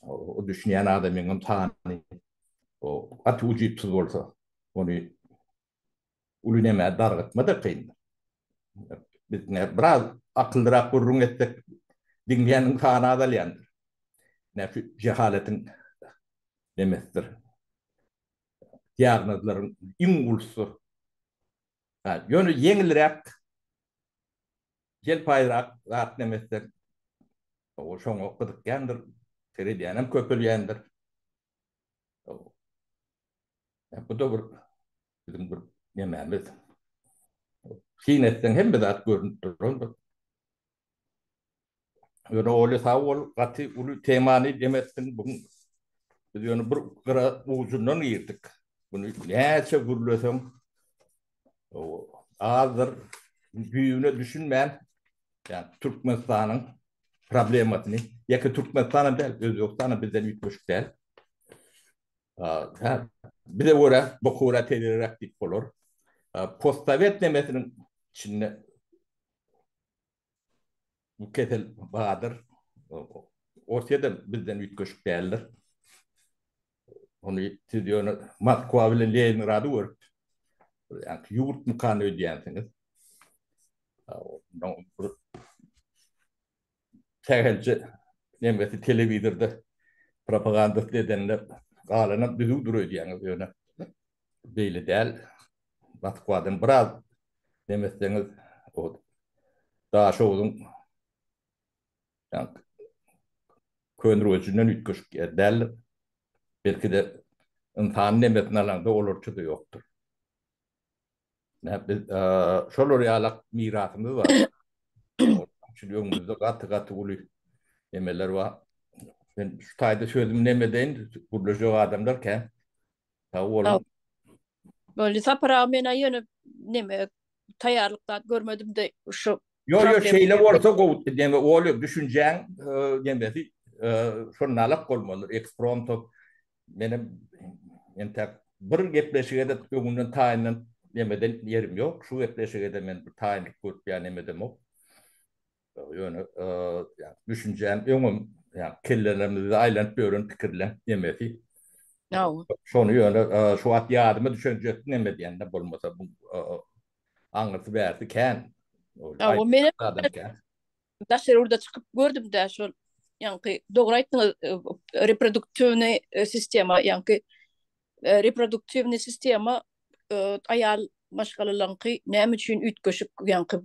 O düşünýän adamyň hem sany o gaty ujypsyz bolsa, ony uly nämä dargatma-da kyndyr. Biz ne biraz akyllyrak gürrüň etsek, diňleýäniň sany azalýandyr. Näme şu jehaletiň nemesidir. Diagnozlaryň iň ulusydyr. Ýöne ýeňilräk Jelpaýrak zat neme etsek, o şoňa gyzykýandyr, seredýänem köpelýändir. Bu-da bir biziň bir nemämiz. Syn etseň hemme zat görnüp durandyr. Ýöne Olýa sag bol, gaty uly temany dem etdiň. Bu gün biz ýöne bir gyra ujundan girdik. Muny näçe gürleseň azdyr. Düýbüne düşünmän, ýa Türkmenistanyň problemasyny, ýeke Türkmenistanam däl, Özbegistanam bizden üýtgeşik däl. Hä, bize görä, boka görä tebigyrak diýip bolar. Postsowet nemesiniň içinde Bu kesel bardyr. Orsýet hem bizden üýtgeşik däldir. Ony siz ýöne Moskwa bilen Leningrady görüp, ýa-ni ýurtmykan öýdýänsiňiz. Sähelçe nemesi telewizorda propagandasyny edenler galanam düzüwdir öýdýäňiz ýöne beýle däl. Moskwadan biraz neme etseňiz o Daşoguzyň Köneürgenjinden üýtgeşik ýer däldir. Belki-de ynsan nemesini alaňda olarça-da ýokdur. Biz şolar ýalak mirasymyz bar. Üçin öňümizde gaty-gaty uly nemeler bar. Men şu taýda sözümi neme edeýin, gürleşjek adamlar kän. Sag boluň. Boldy Sapar aga men ýöne neme taýýarlyk zat görmedim-de şu Ýok, ýok, şeýle bolsa gowy, neme ol düşünjäň nemesi şonalak bolmalydyr, ekspromto Menem entäk bir gepleşige-de öňünden taýynlanyp nemeden ýerim ýok. Şu gepleşige-de men bir taýynlyk görüp ýa nemedemok. Ýöne düşünjäm öňem ýa kellelerimizde aýlanyp ýören pikirleň nemesi. Şony ýöne şu wagt ýadyma düşenjek neme diýende bolmasa bu aňyrsy bärsi kän. Hawa, menem daşary ýurda çykyp gördüm-de şol ýaňky dogry aýtdyňyz reproduktiwnyý sistema ýaňky reproduktiwnyý sistema aýal maşgalalaryňky näme üçin üýtgeşik ýaňky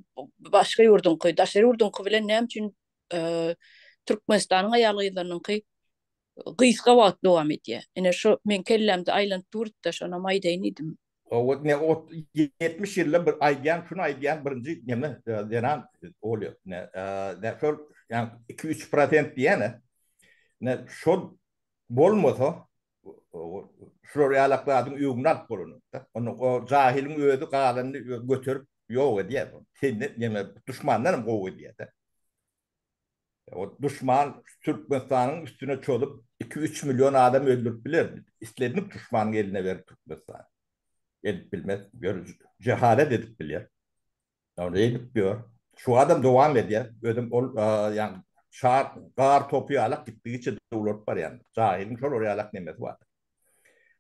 başga ýurduňky daşary ýurduňky bilen näme üçin Türkmenistanyň aýal gyzlarynyňky gysga wagt dowam edýär. Ine şu meň kellämde aýlanyp durdy-da şonam aýdaýyn diýdim. Hawa, ne ot 70 ýylda bir aýdýan, şuny aýdýan birinji neme zenan bolýar. Ne, ne şol ýa 2-3 prosent diýýän-ä. Ne şol bolmasa şular ýalak zadyň öňüni alyp bolanok-da. Onda o jahylyň özi galanyny göterip ýok edýär. Senden neme duşmandan hem gowy edýär-de. O duşman Türkmenistanyň üstüne çozup 2-3 million adam öldürip biler. Islendik duşmanyň eline berip Türkmenistan. Edip bilmez. Ýör jehalet edip bilýär. Ony edip ýör. Şu adam dowam edýär. Özüm ol ýa şar gar topy ýalak gitdigiçe dowlaryp barýan. Jahylyň şolar ýalak nemesi bar.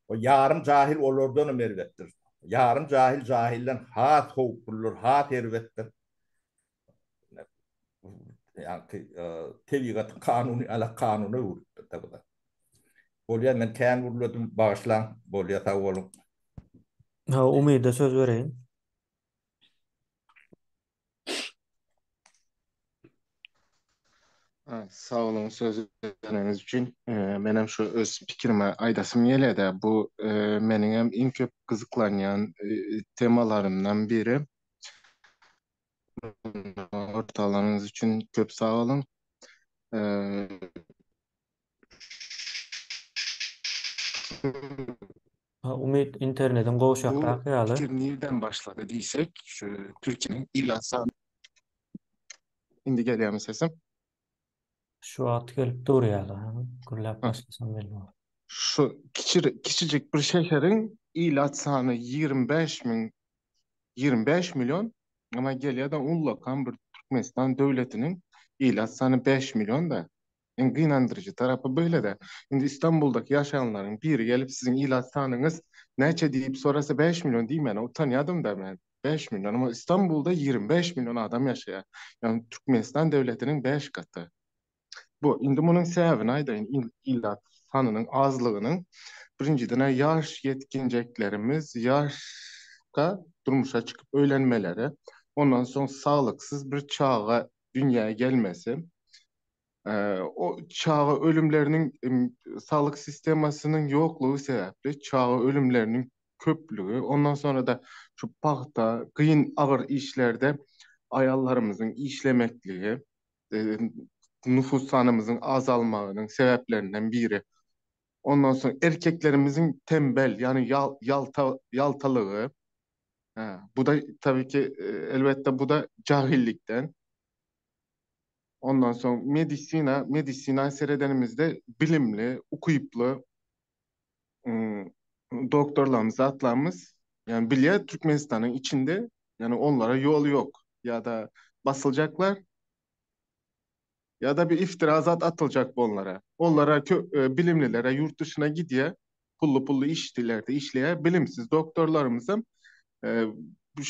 O ýarym jahil olardan hem erbetdir. Ýarym jahil jahilden has howpludyr, has erbetdir. Ýagny tebigatyň kanuny ala kanuna öwrülipdir bu da. Bolýar men kän gürledim bagyşlaň bolýar sag boluň. Ha Umyda söz bereýin. Sag boluň söz bereniňiz üçin. Menem şu öz pikirimi aýdasym gelýär-de, bu meniňem iň köp gyzyklanýan temalarymdan biri. Ortalanyňyz üçin köp sag boluň. Ha, Umyt internetiň Bu gowşakrak ýaly. pikir nirden başlady diýsek, şu Türkiýäniň ilat sany Indi gelýärmi sesim? Şu wagt gelip dur ýaly. Ha, Gürläp başlasam belli bolar. Şu kiçi kiçijik bir şäheriň ilat sany 25 müň 25 million, ama gelýär-de ullakan bir Türkmenistan döwletiniň ilat sany 5 million-da. Iň gynandyryjy tarapy beýle-de. Indi Istanbuldaky ýaşaýanlaryň biri gelip siziň ilat sanyňyz näçe diýip sorasa 5 million diýmäne utanýadym-da men. 5 million, ama Istanbulda 25 million adam ýaşaýar. Ýagny Türkmenistan döwletiniň 5 gaty. Bu, indi munuň sebäbini aýdaýyn, ilat sanynyň azlygynyň birinjiden-ä ýaş ýetginjeklerimiz ýaşka durmuşa çykyp öýlenmeleri, ondan soň saglyksyz bir çaga dünýä gelmesi, o çaga ölümleriniň saglyk sistemasynyň ýoklugy sebäpli çaga ölümleriniň köplügi, ondan sonra-da şu pagta, kyn agyr işlerde aýallarymyzyň işlemekligi nüfus sanymyzyň azalmagynyň sebäplerinden biri. Ondan soň erkeklerimiziň tembel, ýagny ýalta ýaltalygy, bu da tabii ki elbetde bu da jahillikden. Ondan soň medisina, medisina seredenimizde bilimli, ukyply doktorlarymyz, zatlarymyz, ýagny bilýär Türkmenistanyň içinde, ýagny onlara ýol ýok. Ýa-da basyljaklar, ýa-da bir iftira zat atyljak onlara. Onlara bilimlilere ýurt dyşyna gidýär, pully-pully işlerde işleýär. Bilimsiz doktorlarymyzam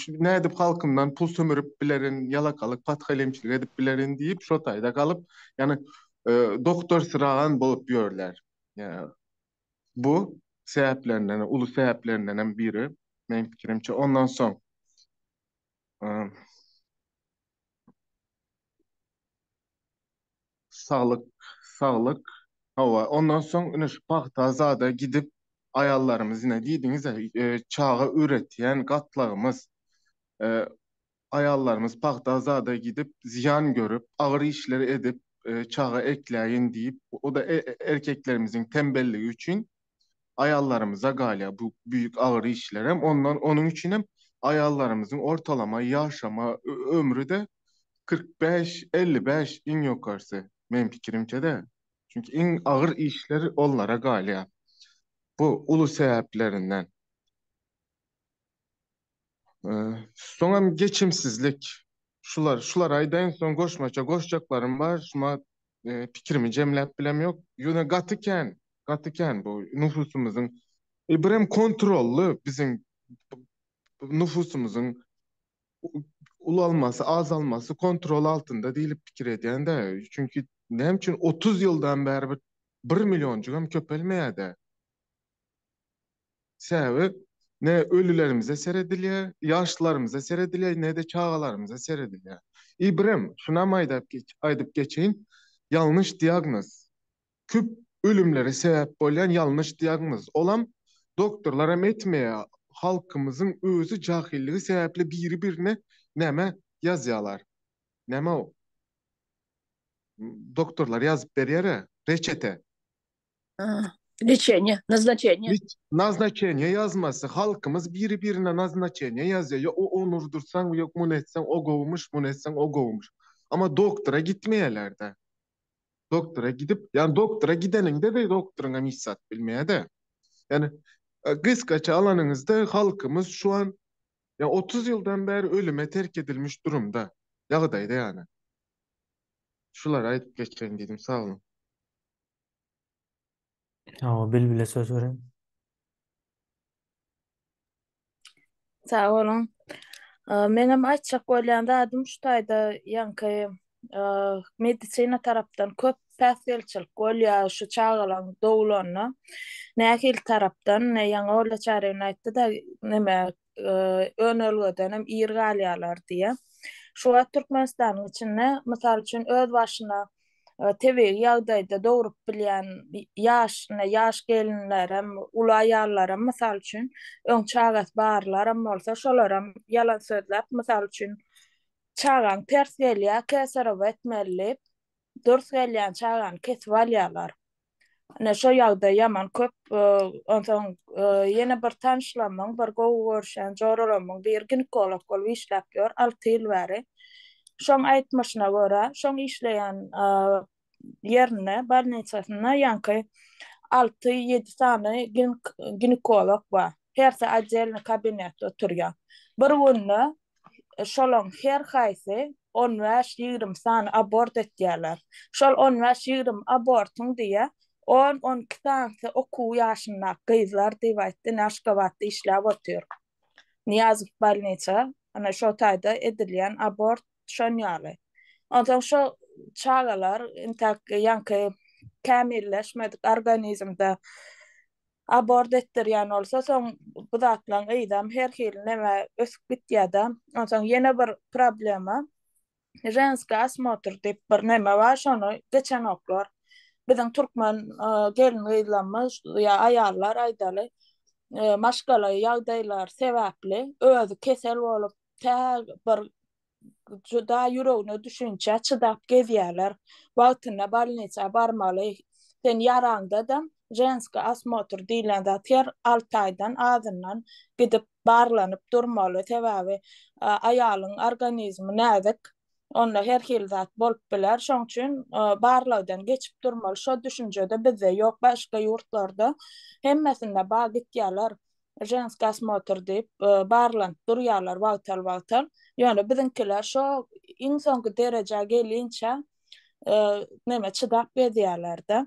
nädip halkymdan pul sömürip bilerin, ýalakalyk, pathalemçilik edip bilerin diýip, şo taýda galyp, ýagny doktorsyragan bolup ýörler. Bu sebäplerinden, uly sebäplerinden hem biri, meniň pikirimçe. Ondan soň Saglyk, saglyk. Hawa, ondan soň ine şu pagta zada gidip aýallarymyz ine diýdiňiz-ä, çaga üretýän gatlagymyz, aýallarymyz pagta zada gidip zyýan görüp, agyr işleri edip, çaga ekläýin diýip, o-da erkeklerimiziň tembelligi üçin aýallarymyza galýar bu büýük agyr işlerem. Ondan onuň üçinem aýallarymyzyň ortalama ýaşama ömri-de 45, 55 iň ýokarsy, meň pikirimçe-de. Çünki iň agyr işler onlara galýar. Bu uly sebäplerinden. Soňam geçimsizlik. Şular, şulary aýdaýyn, soň goşmaça goşjaklarym bar. Şuma pikirimi jemläp bilem ýok. Ýöne gaty kän, gaty kän bu nufusymyzyň. E, birem kontrolly biziň nufusymyzyň ulalmasy, azalmasy kontrol altynda diýlip pikir edýän-de. Çünki näme üçin 30 ýyldan bäri bir bir millionjygam köpelmeýär-de. Sebäbi ne ölülerimize seredilýär, ýaşlylarymyza seredilýär, ne-de çagalarymyza seredilýär. I birem şunam aýdap aýdyp geçeýin, ýalňyş diagnoz. Köp ölümlere sebäp bolýan ýalňyş diagnoz. Olam doktorlaram etmeýär. Halkymyzyň özi jahilligi sebäpli biri-birine näme ýazýarlar. Näme o? Doktorlar ýazyp berýär-ä, reçete. Lečeniýe, naznaçeniýe. Naznaçeniýe ýazmasy. Halkymyz biri-birine naznaçeniýe ýazýar. Ýok, ony urdursaň, ýok, muny etseň, o gowumyş, muny etseň, o gowumyş. Amma doktora gitmeýärler-de. Doktora gidip, ýagny doktora gideniňde-de doktoryňam hiç zat bilmeýär-de. Ýagny gysgaça alanyňyzda halkymyz şu an ýa 30 ýyldan bäri ölüme terk edilmiş durumda, ýagdaýda ýagny. Şulary aýdyp geçeýin diýdim. Sag boluň. Hawa, Bilbile söz bereýin. Sag boluň. Meňem aýtjak bolýan zadym şu taýda ýaňky medisina tarapdan köp päsgelçilik bolýar şu çagalaryň dogulanda. Nähili tarapdan? Ýaňy Olja Çaryýewna aýtdy-da, neme önelgeden hem ir galýarlar diýýär. Şu wagt Türkmenistanyň içinde, mysal üçin, öz başyna tebigy ýagdaýda dogrup bilýän ýaş, ine, ýaş gelinlerem, uly aýallaram, mysal üçin, öň çagasy barlaram bolsa, şolaram ýalan sözläp, mysal üçin, çagaň ters gelýär, keserowa etmeli diýip, Dürs gelýän çagany kesip alýarlar. Ine şo ýagdaý ýaman köp. Onsoň ýene bir tanyşlarymyň, bir gowy görüşýän joralarymyň biri ginekolog bolup işläp ýör alty ýyl bäri. Şoň aýtmaşyna görä, şoň işleýän ýerinde, bolnisasynda ýaňky alty-ýedi sany ginekolog bar. Hersi otdelnyý kabinetde oturýar. Bir günde şolaň her haýsy on bäş-ýigrimi sany abort etýärler. Şol on bäş-ýigrimi abortyň diýýär, on-on iki sanysy okuw ýaşyndaky gyzlar diýip aýtdy. Ine Aşgabatda işläp otyr. Nyýazow bolnisa, ana şo taýda edilýän abort şon ýaly. Onsoň şo çagalar intäk ýaňky kämilleşmedik organizmde abort etdirýän bolsa soň bu zatlaň yzam her hili neme ösüp gitýädä. Onsoň ýene bir problema ženskiý osmotr diýip bir neme bar şony geçenoklar. Biziň türkmen gelin gyzlarymyz ýa aýallar aýdaly maşgala ýagdaýlary sebäpli özi kesel bolup tä bir juda ýüregine düşünçä çydap gezýärler. Wagtynda bolnisa barmaly. Sen ýaraňda-da ženskiý osmotr diýlen zat her alty aýdan azyndan gidip barlanyp durmaly. Sebäbi aýalyň organizmi näzik. Onda her hili zat bolup biler. Şoň üçin barlagdan geçip durmaly. Şo düşünje-de bizde ýok. Başga ýurtlarda hemmesinde bar gitýärler. Ženskiý osmotr diýip barlanyp durýarlar wagtal-wagtal. Ýöne biziňkiler şo iň soňky derejä gelinçä neme çydap gezýärler-de.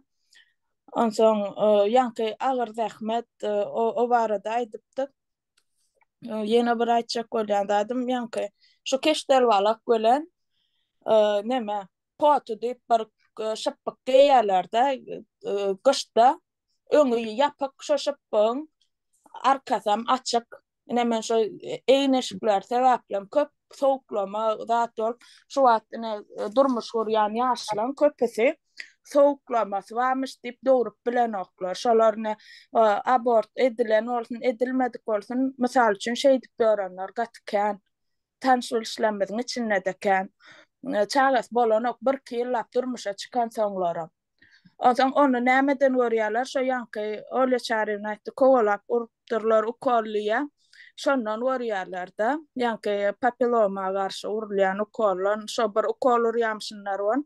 Onsoň ýaňky agyr zähmet o barada aýdypdyk. Ýene bir aýtjak bolýan zadym ýaňky şu keşdelbalak bilen neme poty diýip bir şypbyk geýýärler-de gyşda. Öňi ýapyk şo şypbygyň arkasam açyk. Ine men şo egin-eşikler sebäplem köp sowuklama zat bolup, şu wagt ine durmuş gurýan ýaşlaryň köpüsi sowuklamasy barmyş diýip dogrup bilenoklar. Şolar ine abort edilen bolsun, edilmedik bolsun, mysal üçin şeýdip ýörenler gaty kän. Tanyş-bilişlerimiziň içinde-de kän. Çagasy bolanok, birki ýyllap durmuşa çykansoňlaram. Onsoň ony nämeden görýärler? Şo ýaňky Olýa Çaryýewna aýtdy, kowalap urupdyrlar ukol diýýä. Şondan görýärler-de. Ýaňky papilloma garşy urulýan ukoldan şo bir ukol urýamyşynlar on.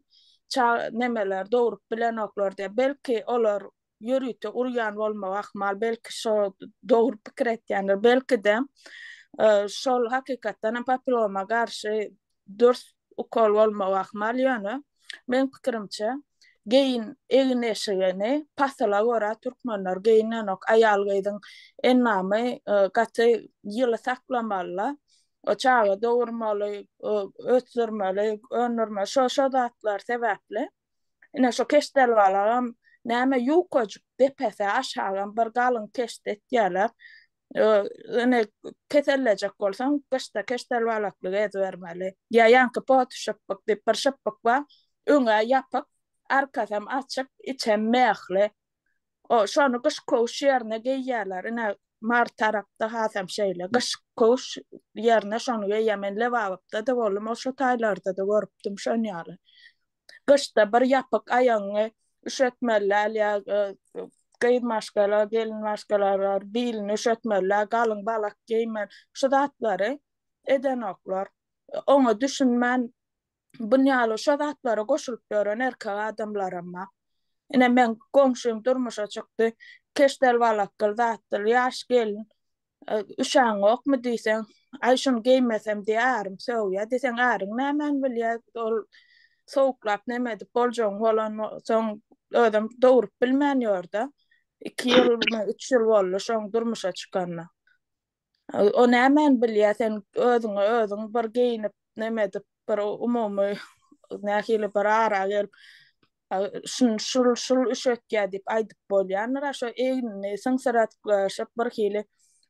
Ça nemeler dogrup bilenoklar diýýär. Belki olar ýörite urýan bolmagy ahmal, belki şo dogry pikir etýändir. Belki-de şol hakykatdan hem papilloma garşy dürs ukol bolmagy ahmal, ýöne meň pikirimçe geýin egin-eşigini pasyla görä türkmenler geýinenok, aýal-gyzyň endamy gaty ýyly saklamalyda, çaga dogurmaly, ösdürmeli, öndürmeli, şo şo zatlar sebäpli. Ine şo keşdelbalagam näme ýukajyk depesi aşagam bir galyň keşde etýärler. Ine kesellejek bolsaň gyşda keşdelbalakly gezibermeli. Ýa ýaňky poty şypbyk diýip bir şypbyk bar. Öňä ýapyk, arkasam açyk, içem mehli. O şony gyş köwüş ýerine geýýärler. Ine Mary tarapda hasam şeýle. Gyş köwüş ýerine şony geýýär. Men Lebapda-da boldum, o şo taýlarda-da görüpdim şon ýaly. Gyşda bir ýapyk aýagyňy üşetmeli däl ýa gyz maşgala, gelin maşgalalar bilini üşetmeli däl, galyň balak geýmeli. Şu zatlary edenoklar. Oňa düşünmän bun ýaly şo zatlara goşulyp ýören erkek adamlaram bar. Ine meň goňşym durmuşa çykdy. Keşdel balakgyl zatdyr, ýaş gelin. Üşäňokmy diýseň, aý şuny geýmesem diýä ärim sögýä diýseň, äriň nämäni bilýä, ol sowuklap neme edip boljagyň bolan soň özem dogrup bilmän ýörde. Iki ýylmy, üç ýyl boldy şoň durmuşa çykanyna. O nämäni bilýä, sen özüňe özüň bir geýnip neme edip bir umumy nähili bir ara gelip şun şul şul üşetýä diýip aýdyp bolýandyr-a şo egnini syňsyratyklaşyp bir hili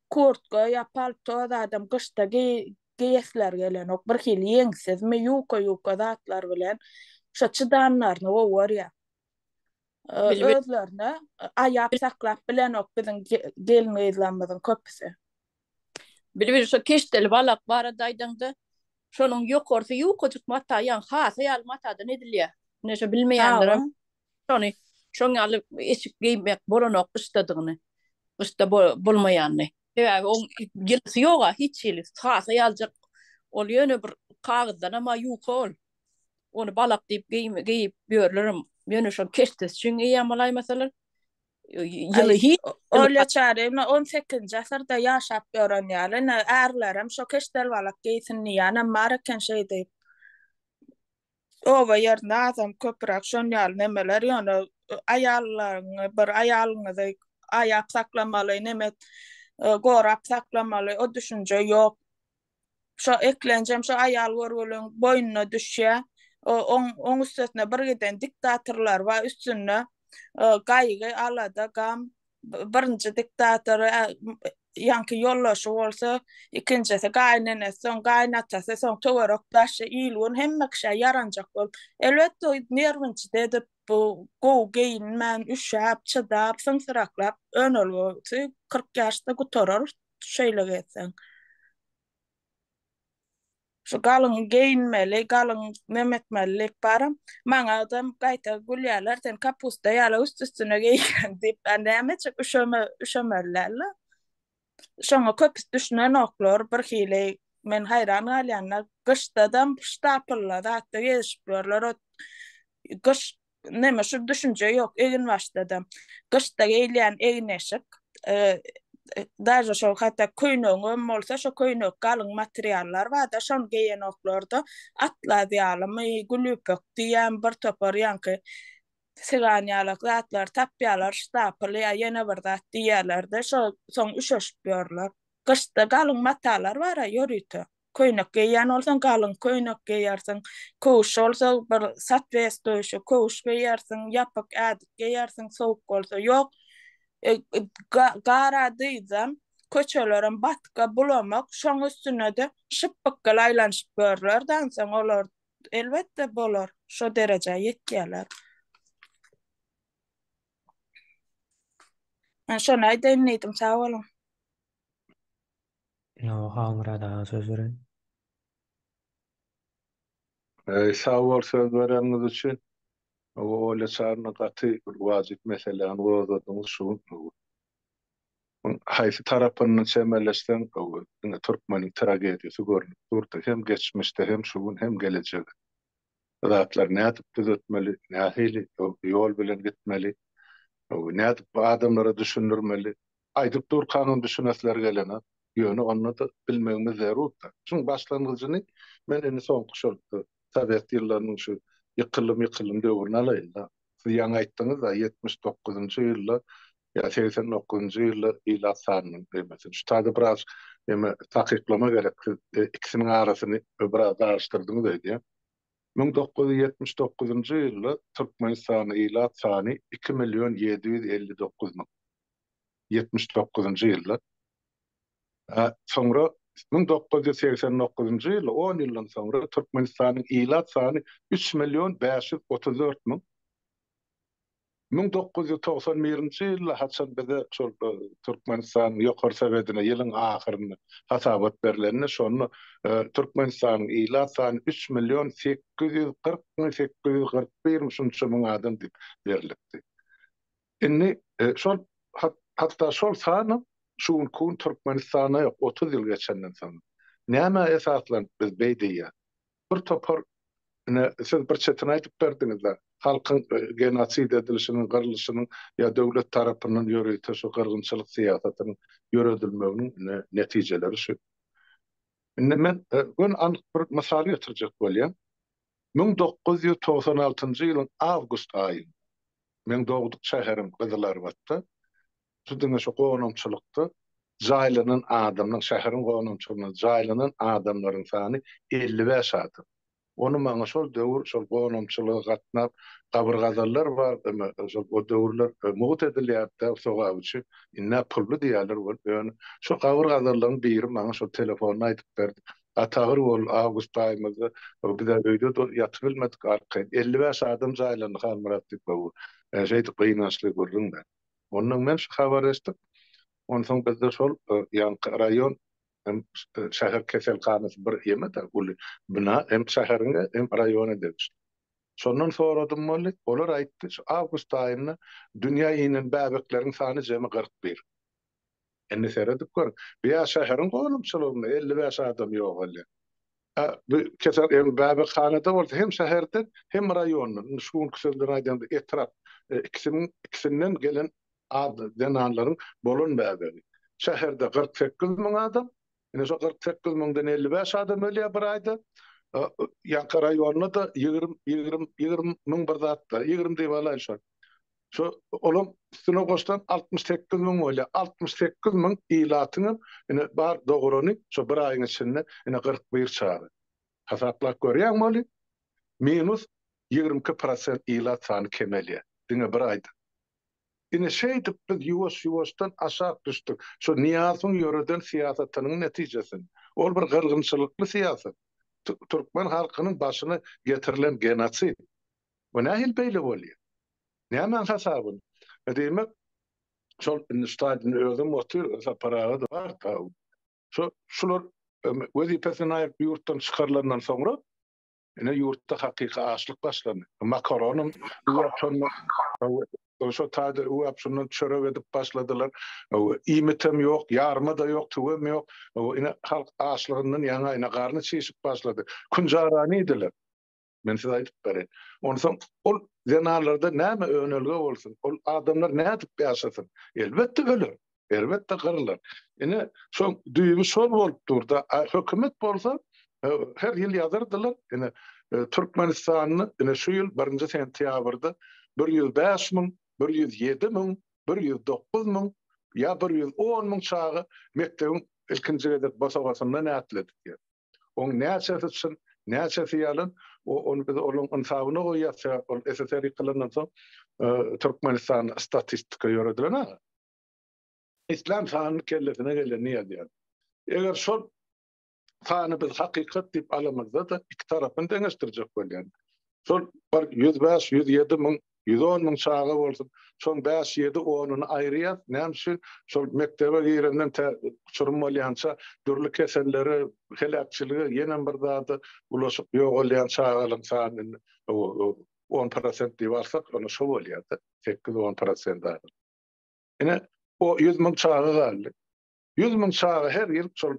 kurtka ýa palto zadam gyşda geýesleri gelenok bir hili ýeňsizmi ýuka-ýuka zatlar bilen şo çydanlaryny gowy görýär. Özlerine aýap saklap bilenok biziň gelin-gyzlarymyzyň köpüsi. Bilbil şo keşdeli balak barada aýdaňda, şonuň ýokarsy ýukajyk mata, ýaňy hasa ýaly matadan edilýär. Ine şo bilmeýänlerem şony şoň ýaly eşik geýmek bolanok gyşdadygyny. Gyşda bolmaýanyny. Sebäbi oň ýylysy ýog-a hiç hili. Hasa ýaljak ol ýöne bir kagyzdanam-a ýuka ol. Ony balak diýip geýip ýörlerem. Ýöne şol keşdesi üçin geýýän bolaýmasalar. Ýyly hiç. Olýa Çaryýewna on sekizinji asyrda ýaşap ýören ýaly, ine ärlerem şo keşdeli balak geýsin diýýänem bar eken şeý diýip. Oba ýerinde azam köpüräk şon ýaly nemeler, ýöne aýallaryňy bir aýalyňyzy aýap saklamaly, neme gorap saklamaly o düşünje ýok. Şo eklenjem şo aýal görgüliň boýnuna düşýä. Oň oň üstesine bir giden diktatorlar bar üstünde gaýgy, alada, gam. Birinji diktator ýaňky ýoldaşy bolsa, ikinjisi gaýynenesi, soň gaýynatasy, soň töwerek daşy, il-gün hemme kişä ýaranjak bolup. Elbetde nerwinçit edip, bu gowy geýinmän, üşäp, çydap, syňsyraklap önelgesi 40 ýaşda gutarar şeýle gezseň. Şu galyň geýinmeli, galyň neme etmeli diýip baram. Maňadam gaýta gülýärler, sen kapusta ýaly üst-üstüne geýýäň diýip. A nämejik üşeme, üşemeli däl-de. Şoňa köpüsi düşünenoklar, birhili men haýran galýan-da, gyşdadam ştapylla zatda gezişip ýörler. O gyş neme şu düşünje ýok eginbaşda-da. Gyşda geýilýän egin-eşik, daže şol hatda köýnegiňem bolsa şo köýnek galyň materiallar barda şony geýenoklarda atlaz ýalymy, gülýüpek diýýän bir topar ýaňky sigan ýalak zatlar tapýarlar, ştapyl ýa ýene bir zat diýýärler-de şo soň üşeşip ýörler. Gyşda galyň matalar bar-a ýörite. Köýnek geýýän bolsaň, galyň köýnek geýersiň. Köwüş bolsa, bir sotwestwuýuşi köwüş geýersiň, ýapyk ädik geýersiň, sowuk bolsa. Ýok, gara dyzam, köçelerem batga, bulamak, şoň üstüne-de şypbykgyl aýlanyşyp ýörler-de, onsoň olar, elbetde, bolar, şo derejä ýetýärler. Men şony aýdaýyn diýdim, sag boluň. Ýo, Halmyrat aga söz bereýin. Sag bol söz bereniňiz üçin. Olýa Çaryna gaty bir wajyp meseläni gozgadyňyz şu gün. Haýsy tarapyndan çemeleşseň diňe türkmeniň tragediýasy görnüp durdy. Hem geçmişde hem şu gün hem gelejek. Bu zatlary nädip düzetmeli, nähili ýol bilen gitmeli, nädip bu adamlara düşündirmeli. Aýdyp durkaňam düşünesleri gelenok. Ýöne onda-da bilmegimiz zerurdyr. Şuň başlangyjyny men indi soňky şol sowet ýyllarynyň şu ýykyldym-ýykyldym döwrüni alaýyn-da. Siz ýaňy aýtdyňyz-da, 79-njy ýylda ýa 89-njy ýylda ilat sanynyň nemesi. Şu taýda biraz neme takyklama gerek. Siz ikisiniň arasyny biraz garyşdyrdyňyz öýdýän. 1979-njy ýylda Türkmenistanda ilat sany 2 million 759 müň. 79-njy ýylda. Soňra 1989-njy ýylda, on ýyldan soňra Türkmenistanyň ilat sany 3 million 534 müň. 1991-nji ýylda haçan bize şol Türkmenistanyň Ýokary Sowetine ýylyň ahyrynda hasabat berlende, şonda Türkmenistanyň ilat sany 3 million 840 müň 841 şunça müň adam diýip berlipdi. Indi şol hatda şol sanam şu günki gün Türkmenistanda ýok, 30 ýyl geçenden soň. Nämä esaslanyp biz beý diýýäs? Bir topar ine siz bir çetini aýdyp berdiňiz-de, halkyň genosid edilişiniň, gyrlyşynyň ýa döwlet tarapyndan ýörite şu gyrgynçylyk syýasatynyň ýöredilmeginiň ine netijeleri şu. Indi men göni anyk bir mysal getirjek bolýan. 1996-njy ýylyň awgust aýynda Meň dogduk şäherim Gyzylarbatda, şu diňe şu gonamçylykda jaýlanan adamlaryň, şäheriň gonamçylygynda jaýlanan adamlaryň sany 55 adam. Ony maňa şol döwür şol gonamçylyga gatnap, gabyr gazanlar bar, şol o döwürler mugt edilýärdi-dä sogap üçin, indi-ä pully diýýärler welin, ýöne şo gabyr gazanlaryň biri maňa şol telefonda aýdyp berdi. Gaty agyr boldy awgust aýymyzda biz-ä öýde ýatybilmedik arkaýyn. 55 adam jaýlandy Halmyrat diýip bu şeýdip gynançly gürrüň berdi. Ondan men şu habary eşidip, onsoň bizde şol ýaňky raýon hem şäher keselhanasy bir ýeme-de uly bina hem şäheriňe hem raýona degişli. Şondan soradym boldy. Olar aýtdy, şu awgust aýynda dünýä inen bäbekleriň sany jemi 41. Indi seredip görüň. Bu ýa şäheriň gonamçylygynda 55 adam ýogalýar. A bu kesel hem bäbekhanada bolsa hem şäherden, hem raýondan. Indi şu günki söz bilen aýdanda etrap e, ikisiniň ikisinden gelen ad zenanlaryň bolan bäbegi. Şäherde 48 müň adam, Ine şo 48 müňden 55 adam ölýär bir aýda. Ýaňky raýonda-da 20, 20, 20 müň bir zatda, 20 diýip alaýyn şo. Şo olaň üstüne goşsaň 68 müň bolýar. 68 müň ilatyňam ine bar dogurany şo bir aýyň içinde ine 41 çaga. Hasaplap görýäňmi ony? Minus 22 prosent ilat sany kemelýär diňe bir aýda. Ine şeýdip biz ýuwaş-ýuwaşdan aşak düşdük. Şo Nyýazowyň ýöreden syýasatynyň netijesinde. Ol bir gyrgynçylykly syýasat. Türkmen halkynyň başyna getirilen genosid. Bu nähili beýle bolýar? Nämäň hasabyna? Diýmek, şol indi şu taýda özem otyr, Sapar aga-da bar. Şo şular wezipesinden aýryp ýurtdan çykarylandan soňra Ine ýurtda hakyky açlyk başlandy. Makaronam üwäp şonda şo taýda üwäp şondan çörek edip başladylar. Iýmitem ýok, ýarma-da ýok, tüwem ýok. Ine halk açlygyndan ýaňa ine garny çişip başlady. Künjarany iýdiler. Men size aýdyp bereýin. Onsoň ol zenanlarda näme önelge bolsun? Ol adamlar nädip ýaşasyn? Elbetde öler. Elbetde gyrylar. Ine, şoň düýbi şol bolup dur-da. Hökümet bolsa her ýyl ýazardylar. Ine, Türkmenistanda ine şu ýyl birinji sentýabrda 105 müň, 107 müň, 109 müň ýa 110 müň çaga mekdebiň ilkinji gezek bosagasyndan ätledi diýýär. Oň näçesi çyn, näçesi ýalan, ony biz olaň ynsabyna goýýas, sebäp ol SSR ýykylandan soň Türkmenistanda statistika ýöredilen aga. Islam sanyny kellesine gelenini ýazýar. Eger şol sany biz hakykat diýip alamyzda-da iki tarapyny deňeşdirjek bolýan. Şol bir 105, 107 müň, 110 müň çaga bolsun, şoň 5, 7, 10-uny aýyrýas. Näme üçin? Şol mekdebe girenden tä uçurym bolýança dürli kesellere, heläkçilige, ýenem bir zada ulaşyp ýogalýan çagalaryň sanyny 10 prosent diýip alsak, onda şo bolýar-da, 8-10 prosent adam. Ine, o 100 müň çaga galdy. 100 müň çaga her ýyl şol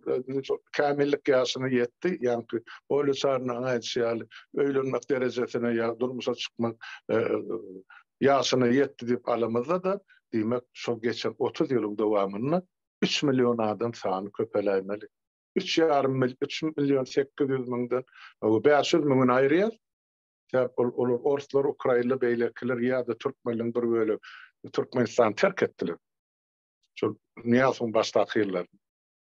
kämillik ýaşyna ýetdi, ýaňky Olýa Çarynyň aýdyşy ýaly, öýlenmek derejesine ýa durmuşa çykmak ýaşyna ýetdi diýip alamyzda-da, diýmek, şol geçen 30 ýylyň dowamynda 3 million adam sany köpeläýmeli. Üç ýarym, üç million 800 müňden 500 müňüni aýyrýar. Sebäp ol olar orslar, ukrainler, beýlekiler ýa-da türkmenleriň bir bölegi Türkmenistany terk etdiler. Şol Nyýazowyň başdaky ýyllarynda.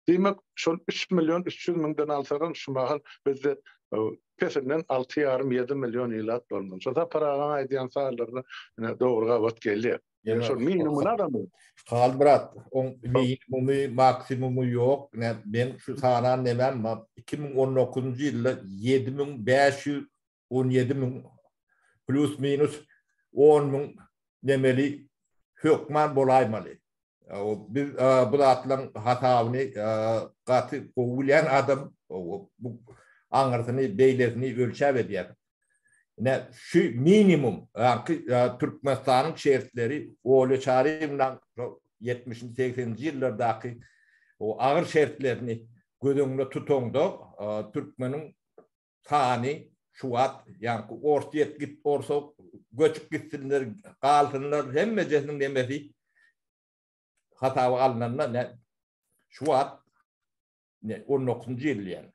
Diýmek, şol 3 million 300 müňden alsagam şu mahal bizde e, pesinden 6,5-7 million ilat bolmaly. Şo Sapar agaň aýdýan sanlaryna ine dogry gabat gelýär. Ýöne şol minimumyny alamyz. Halmyrat, oň minimumy, maksimumy ýok. Ine, men şu sanan nemem bar. 2019-njy ýylda 7517 müň plus minus 10 müň nemeli hökman bolaýmaly. Biz bu zatlaryň hasabyny gaty gowy bilýän adam, bu aňyrsyny, beýlesini ölçäp edýär. Ine, şu minimum, ýaňky Türkmenistanyň şertleri Olýa Çaryýewnaň ýetmişinji, segseninji ýyllardaky o agyr şertlerini göz öňünde tutaňda, türkmeniň sany şu wagt, ýaňky Orsýet git, orsa göçüp gitsinler, galsynlar, hemmejesiniň nemesi hasaba alnanda, şu wagt on dokuzynjy ýyl ýaly.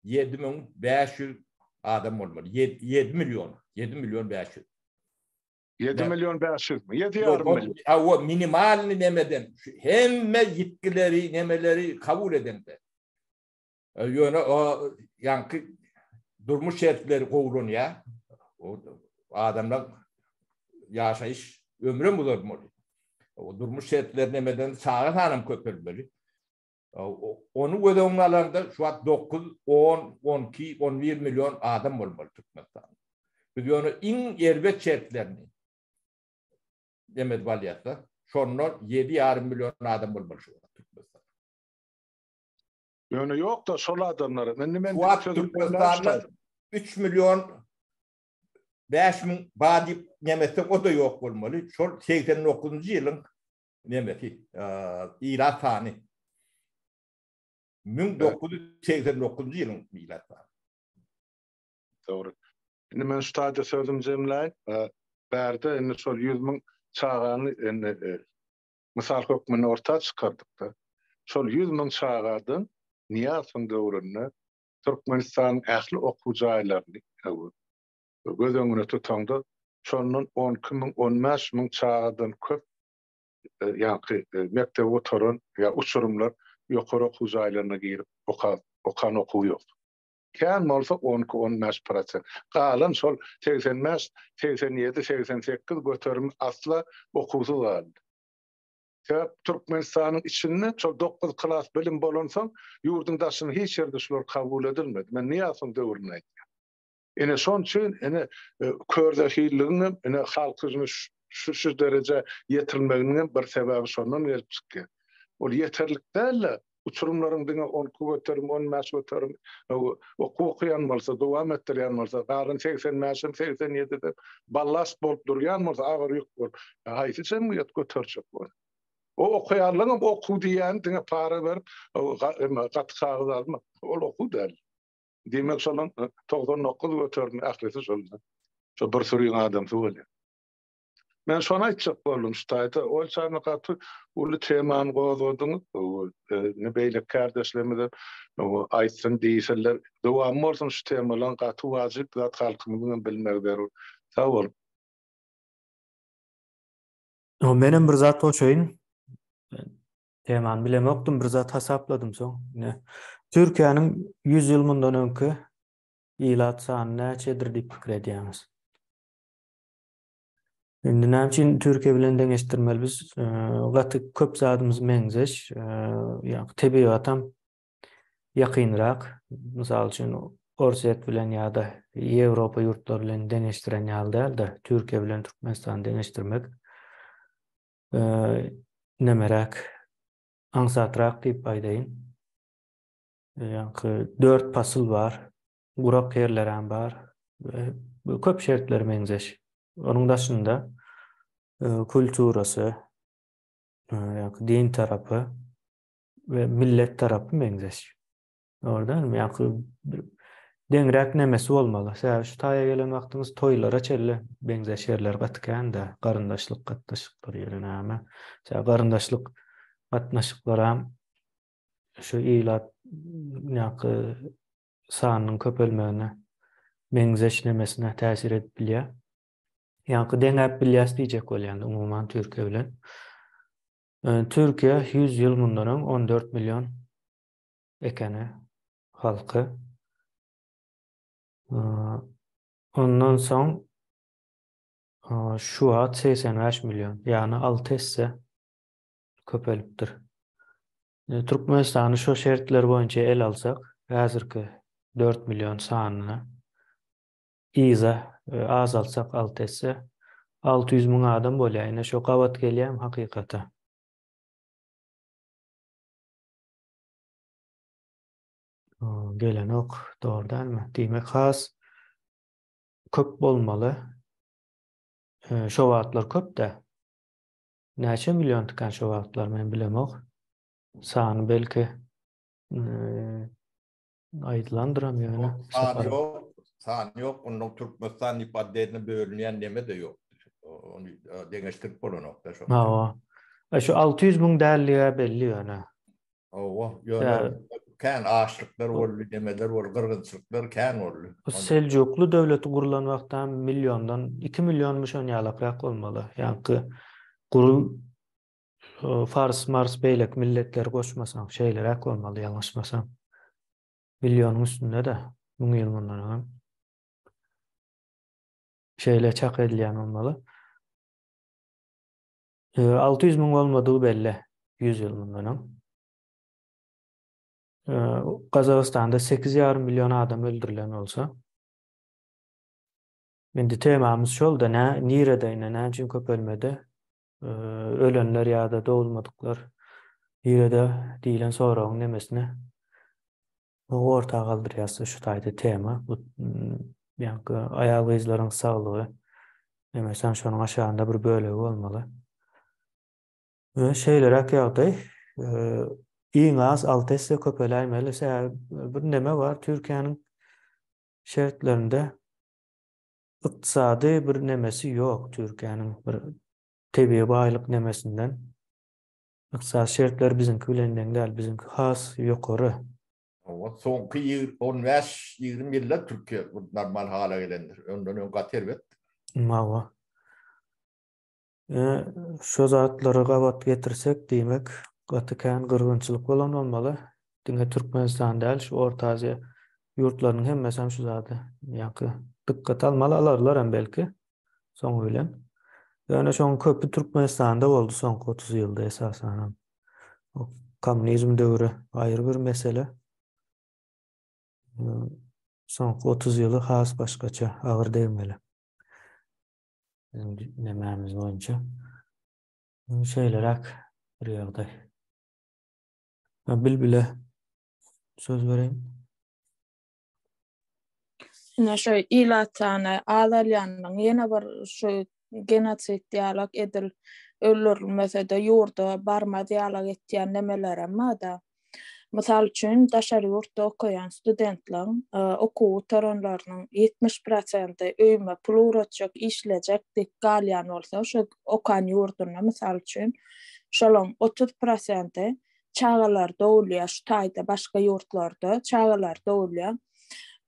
7500 adam bolmaly. 7 million, 7 million 500. 7 million 500 mi? 7 ýarym million. Hawa, minimalny nemeden hemme ýitgileri, nemeleri kabul edende. E, ýöne o ýaňky durmuş şertleri gowulanýar. O adamlar ýaşaýyş ömrem uzalmaly. O durmuş şertleri nemeden çaga sanam köpelmeli. Ony göz öňüne alanda şu wagt 9, 10, 12, 11 million adam bolmaly Türkmenistanda. Biz ýöne iň erbet şertlerini neme edip alýarsa, şonda 7,5 million adam bolmaly şu wagt Türkmenistanda. Ýöne ýok-da şol adamlar. Indi men Şu wagt Türkmenistanda 3 million. 5000 bar diýip neme etsek o-da ýok bolmaly. Şol 89-njy ýylyň nemesi, ilat sany. 1989-njy ýylyň ilat sany. Dogry. Indi men şu taýda sözümi jemläýin. Bärde indi şol 100 müň çagany indi mysal hökmünde orta çykardykda. Şol 100 müň çagadan Nyýazowyň döwründe Türkmenistanyň ähli okuw jaýlaryny göz öňüne tutaňda, şondan on iki müň, on bäş müň çagadan köp ýaňky mekdebi gutaran ýa uçurymlar ýokary okuw jaýlaryna girip okan okuwy ýok. Kän bolsa on iki, on bäş prosent. Galan şol 85, 87, 88 göterimi asla okuwsyz galdy. Sebäp Türkmenistanyň içinde şol dokuz klas bilim bolansoň, ýurduň daşynda hiç ýerde şular kabul edilmedi. Men Nyýazowyň döwrüni aýdýan. Ine şonuň üçin ine körzehilligiň hem ine halkyň şu şu derejä ýetirilmeginiň hem bir sebäbi şondan gelip çykýar. Ol ýeterlik däl-de, uçurymlaryň diňe 12 göterim, 15 göterim okuw okaýan bolsa, dowam etdirýän bolsa, galan 85-em, 87-dem ballast bolup durýan bolsa, agyr ýük bolup, haýsy jemgyýet göterjek ony? O okaýanlaryň hem okuw diýýäni diňe para berip, gaty kagyz almak. Ol okuw däl. Diýmek şonuň 99 göterimi ählisi şol. Şo bir süriň adamsy bolýar. Men şony aýtjak boldum şu taýda. Ol çagda gaty uly temany gozgadyňyz. Indi beýleki kärdeşlerimiz hem aýtsyn diýseler, dowamy bolsun şu temalaryň gaty wajyp zat halkymyzyň hem bilmegi zerur. Sag boluň. Menem bir zat goşaýyn. Temany bilemokdym, bir zat hasapladym soň. Ine, Türkiýäniň 100 ýyl mundan öňki ilat sany näçedir diýip pikir edýäňiz? Indi näme üçin Türkiýe bilen deňeşdirmeli biz? Gaty köp zadymyz meňzeş. Ýa tebigatam ýakynrak. Mysal üçin, Orsýet bilen ýa-da Ýewropa ýurtlary bilen deňeşdiren ýaly däl-de, Türkiýe bilen Türkmenistany deňeşdirmek nemeräk, aňsatrak diýip aýdaýyn. Ýaňky dört pasyl bar, gurak ýerlerem bar. Köp şertleri meňzeş. Onuň daşynda kulturasy, ýaňky din tarapy we millet tarapy meňzeş. Dogry dälmi? Ýaňky bir deňräk nemesi bolmaly. Sebäbi şu taýa gelen wagtyňyz toýlara çenli meňzeş ýerler gaty kän-de, garyndaşlyk gatnaşyklary ýeri näme. Sebäbi garyndaşlyk gatnaşyklaram şu ilat ýaňky sanynyň köpelmegine meňzeş nemesine täsir edip bilýär. Ýaňky deňäp bilýäs diýjek bolýan umuman Türkiýe bilen. Türkiýe 100 ýyl mundan öň 14 million ekeni halky. Ondan soň şu wagt 85 million, ýagny 6 esse köpelipdir. Türkmenistany şu şertler boýunça el alsak, häzirki 4 million sanyny yza azaltsak 6 esse 600 müň adam bolýar. Ine şu gabat gelýärmi hakykata? Gelenok, dogry dälmi? Diýmek, has köp bolmaly. Şo wagtlar köp-dä. Näçe million tikan şo wagtlar men bilemok. Sany belki aýdylandyram ýöne. Sany ýok, sany ýok. Ondan Türkmenistan diýip otdelno bölünýän neme-de ýok. Ony deňeşdirip bolanok-da şo. Hawa. Şu 600 müň dälligi belli ýöne. Hawa, ýöne kän açlyklar boldy, nemeler boldy, gyrgynçylyklar kän boldy. Bu Seljukly döwleti gurlan wagtam milliondan, iki millionmy şon ýalakrak bolmaly. Ýaňky gurul fars, mars beýleki milletleri goşmasaň, şeýleräk bolmaly ýalňyşmasam. Millionyň üstünde-de, müň ýyl mundan öňem. Şeýle çak edilýän bolmaly. 600 müň bolmadygy belli, 100 ýyl mundan öň. Gazagystanda 8,5 million adam öldürilen bolsa. Indi temamyz şol-da, nä, nirede ine, näme üçin köpelmedi? Ölenler ýa-da dogulmadyklar nirede diýlen soragyň nemesini orta galdyrýas şu taýda tema. Bu. Ýaňky aýal-gyzlaryň saglygy nemesem şonuň aşagynda bir bölegi bolmaly. We şeýleräk ýagdaý, iň az 6 esse köpeläýmeli. Sebäbi bir neme bar, Türkiýäniň şertlerinde ykdysady bir nemesi ýok Türkiýäniň bir tebigy baýlyk nemesinden. Ykdysady şertleri biziňki bilen deň däl, biziňki has ýokary. Hawa, soňky on bäş, 20 ýylda Türkiýe bir normal hala gelendir. Ondan öň gaty erbetdi. Hawa. Şo zatlary gabat getirsek, diýmek, gaty kän gyrgynçylyk bolan bolmaly. Diňe Türkmenistan däl, şu Orta Aziýa ýurtlarynyň hemmesi hem şu zady ýaňky dykgat almaly, alarlar hem belki soňy bilen. Ýöne şoň köpi Türkmenistanda boldy soňky 30 ýylda esasanam. O kommunizm döwri aýry bir mesele. Soňky 30 ýyly has başgaça agyr degmeli. Bizim nemämiz boýunça. Şeýleräk bir ýagdaý. Bilbile söz bereýin. Ine şu ilat sany azalýanynyň ýene bir şu genosid ýalak edil öldürilmese-de ýurda barmaz ýalak etýän nemelerem bar-da. Mysal üçin, daşary ýurtda okaýan studentleriň okuw gutaranlarynyň 70 prosenti öýüme pul ugratjak, işlejek diýip galýan bolsa, şu okan ýurdunda, mysal üçin, şolaryň 30 prosenti çagalary dogulýar şu taýda başga ýurtlarda çagalary dogulýar.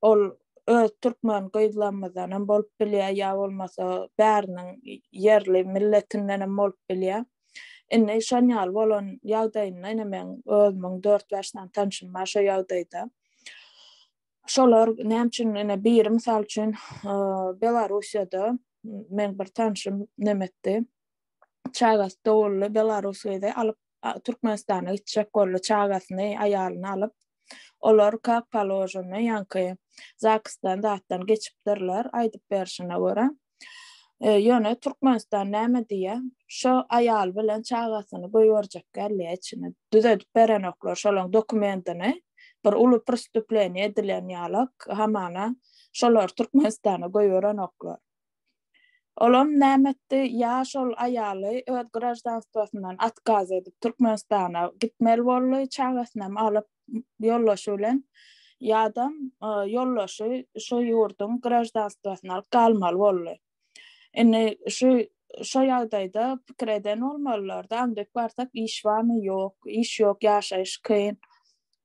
Ol öz türkmen gyzlarymyzdan hem bolup bilýär ýa bolmasa bäriniň ýerli milletinden hem bolup bilýär. Indi şon ýaly bolan ýagdaýynda ine meň özümiň dört-bäş sany tanşym bar şo ýagdaýda. Şolar näme üçin ine biri mysal üçin Belarussiýada meň bir tanşym neme etdi. Çagasy doguldy, belarus gyzy alyp Türkmenistana gitjek boldy çagasyny, aýalyny alyp. Olar kak položeno ýaňky ZAGS-dan zatdan geçipdirler aýdyp berşine görä. Ýöne Türkmenistan näme diýýär? Şo aýaly bilen çagasyny goýberjek däldiýär içine. Düzedip berenoklar şolaň dokumentini. Bir uly prestüpleniýe edilen ýalak hamana şolary Türkmenistana goýberenoklar. Olam näme etdi? Ýa şol aýaly öz graždanstwosyndan otkaz edip Türkmenistana gitmeli boldy, çagasynam alyp ýoldaşy bilen, ýa-da ýoldaşy şu ýurduň graždanstwosyny alyp galmaly boldy. Indi şu şo ýagdaýda pikir eden bolmalylar-da, aňdyp barsak iş barmy? Ýok, iş ýok, ýaşaýyş kyn.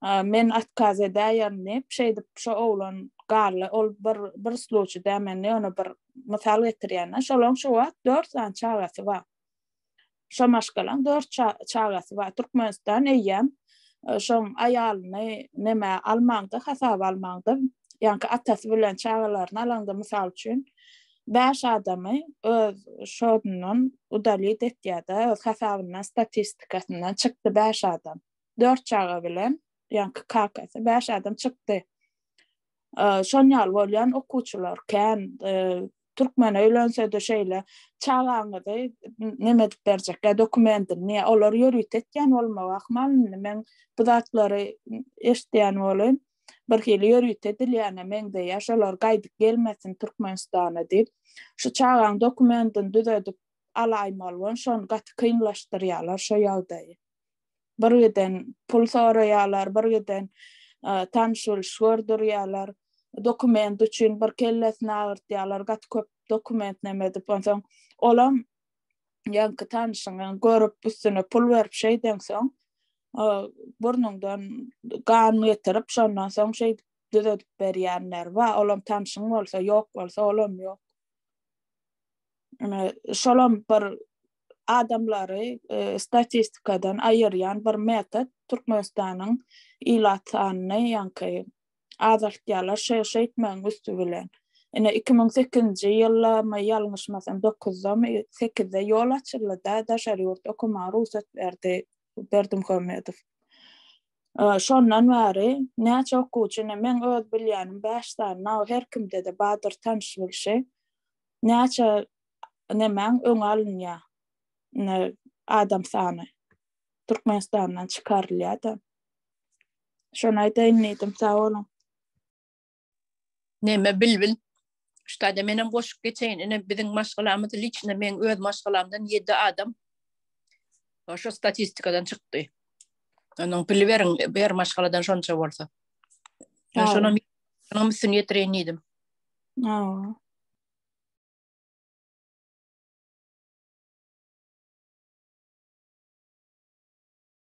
Men otkaz edäýerin diýip, şeýdip şo oglan galdy. Ol bir bir sluçy däl, men ýöne bir mysal getirýän-de. Şolaň şu wagt dört sany çagasy bar. Şo maşgalaň dört çagasy bar. Türkmenistan eýýäm şoň aýalyny nämä almaňda, hasaba almaňda, ýaňky atasy bilen çagalaryny alaňda, mysal üçin, bäş adamy öz şodundan udalit etýär-de, öz hasabyndan, statistikasyndan çykdy bäş adam. Dört çaga bilen, ýaňky kakasy, bäş adam çykdy. Şon ýaly bolýan okuwçylar kän. Türkmene öýlense-de şeýle çagaňyzy neme edip berjek ýa dokumentini, ýa olar ýörite etýän bolmagy ahmal indi men bu zatlary eşidýän welin birhili ýörite edilýäne meňzeýär şolar gaýdyp gelmesin Türkmenistana diýip şu çagaň dokumentini düzedip alaýmaly bolan şony gaty kynlaşdyrýarlar şo ýagdaýy. Bir giden pul soraýarlar, bir giden tanyş-biliş gördürýärler. Dokument üçin bir kellesini agyrtýarlar, gaty köp dokument neme edip, onsoň olam ýaňky tanyşyňy görüp üstüne pul berip şeýdeňsoň, burnuňdan gan getirip, şondan soň şeýdip düzedip berýänler bar. Olam tanşyň bolsa, ýok bolsa olam ýok. Ine, şolam bir adamlary statistikadan aýyrýan bir metod Türkmenistanyň ilat sanyny ýaňky azaltýarlar şo şeýtmegiň üsti bilen. Ine 2008-nji ýyldamy ýalňyşmasam 9-damy 8-de ýol açyldy-da daşary ýurt okamaga rugsat berdi Berdimuhamedow. Şondan bäri näçe okuwçy ine meň öz bilýänim 5 sany her kimde-de bardyr tanyş bilşi. Näçe nemäň öňi alynýar. Ine adam sany Türkmenistandan çykarylýar-da. Şony aýdaýyn diýdim. Sag boluň. Neme bilbil. Şu taýda menem goşup geçeýin. Ine biziň maşgalamyz liçno meň öz maşgalamdan 7 adam şu statistikadan çykdy. Onuň biliberiň her maşgaladan şonça bolsa. Men şonam şonam üstüni ýetireýin diýdim. Hawa.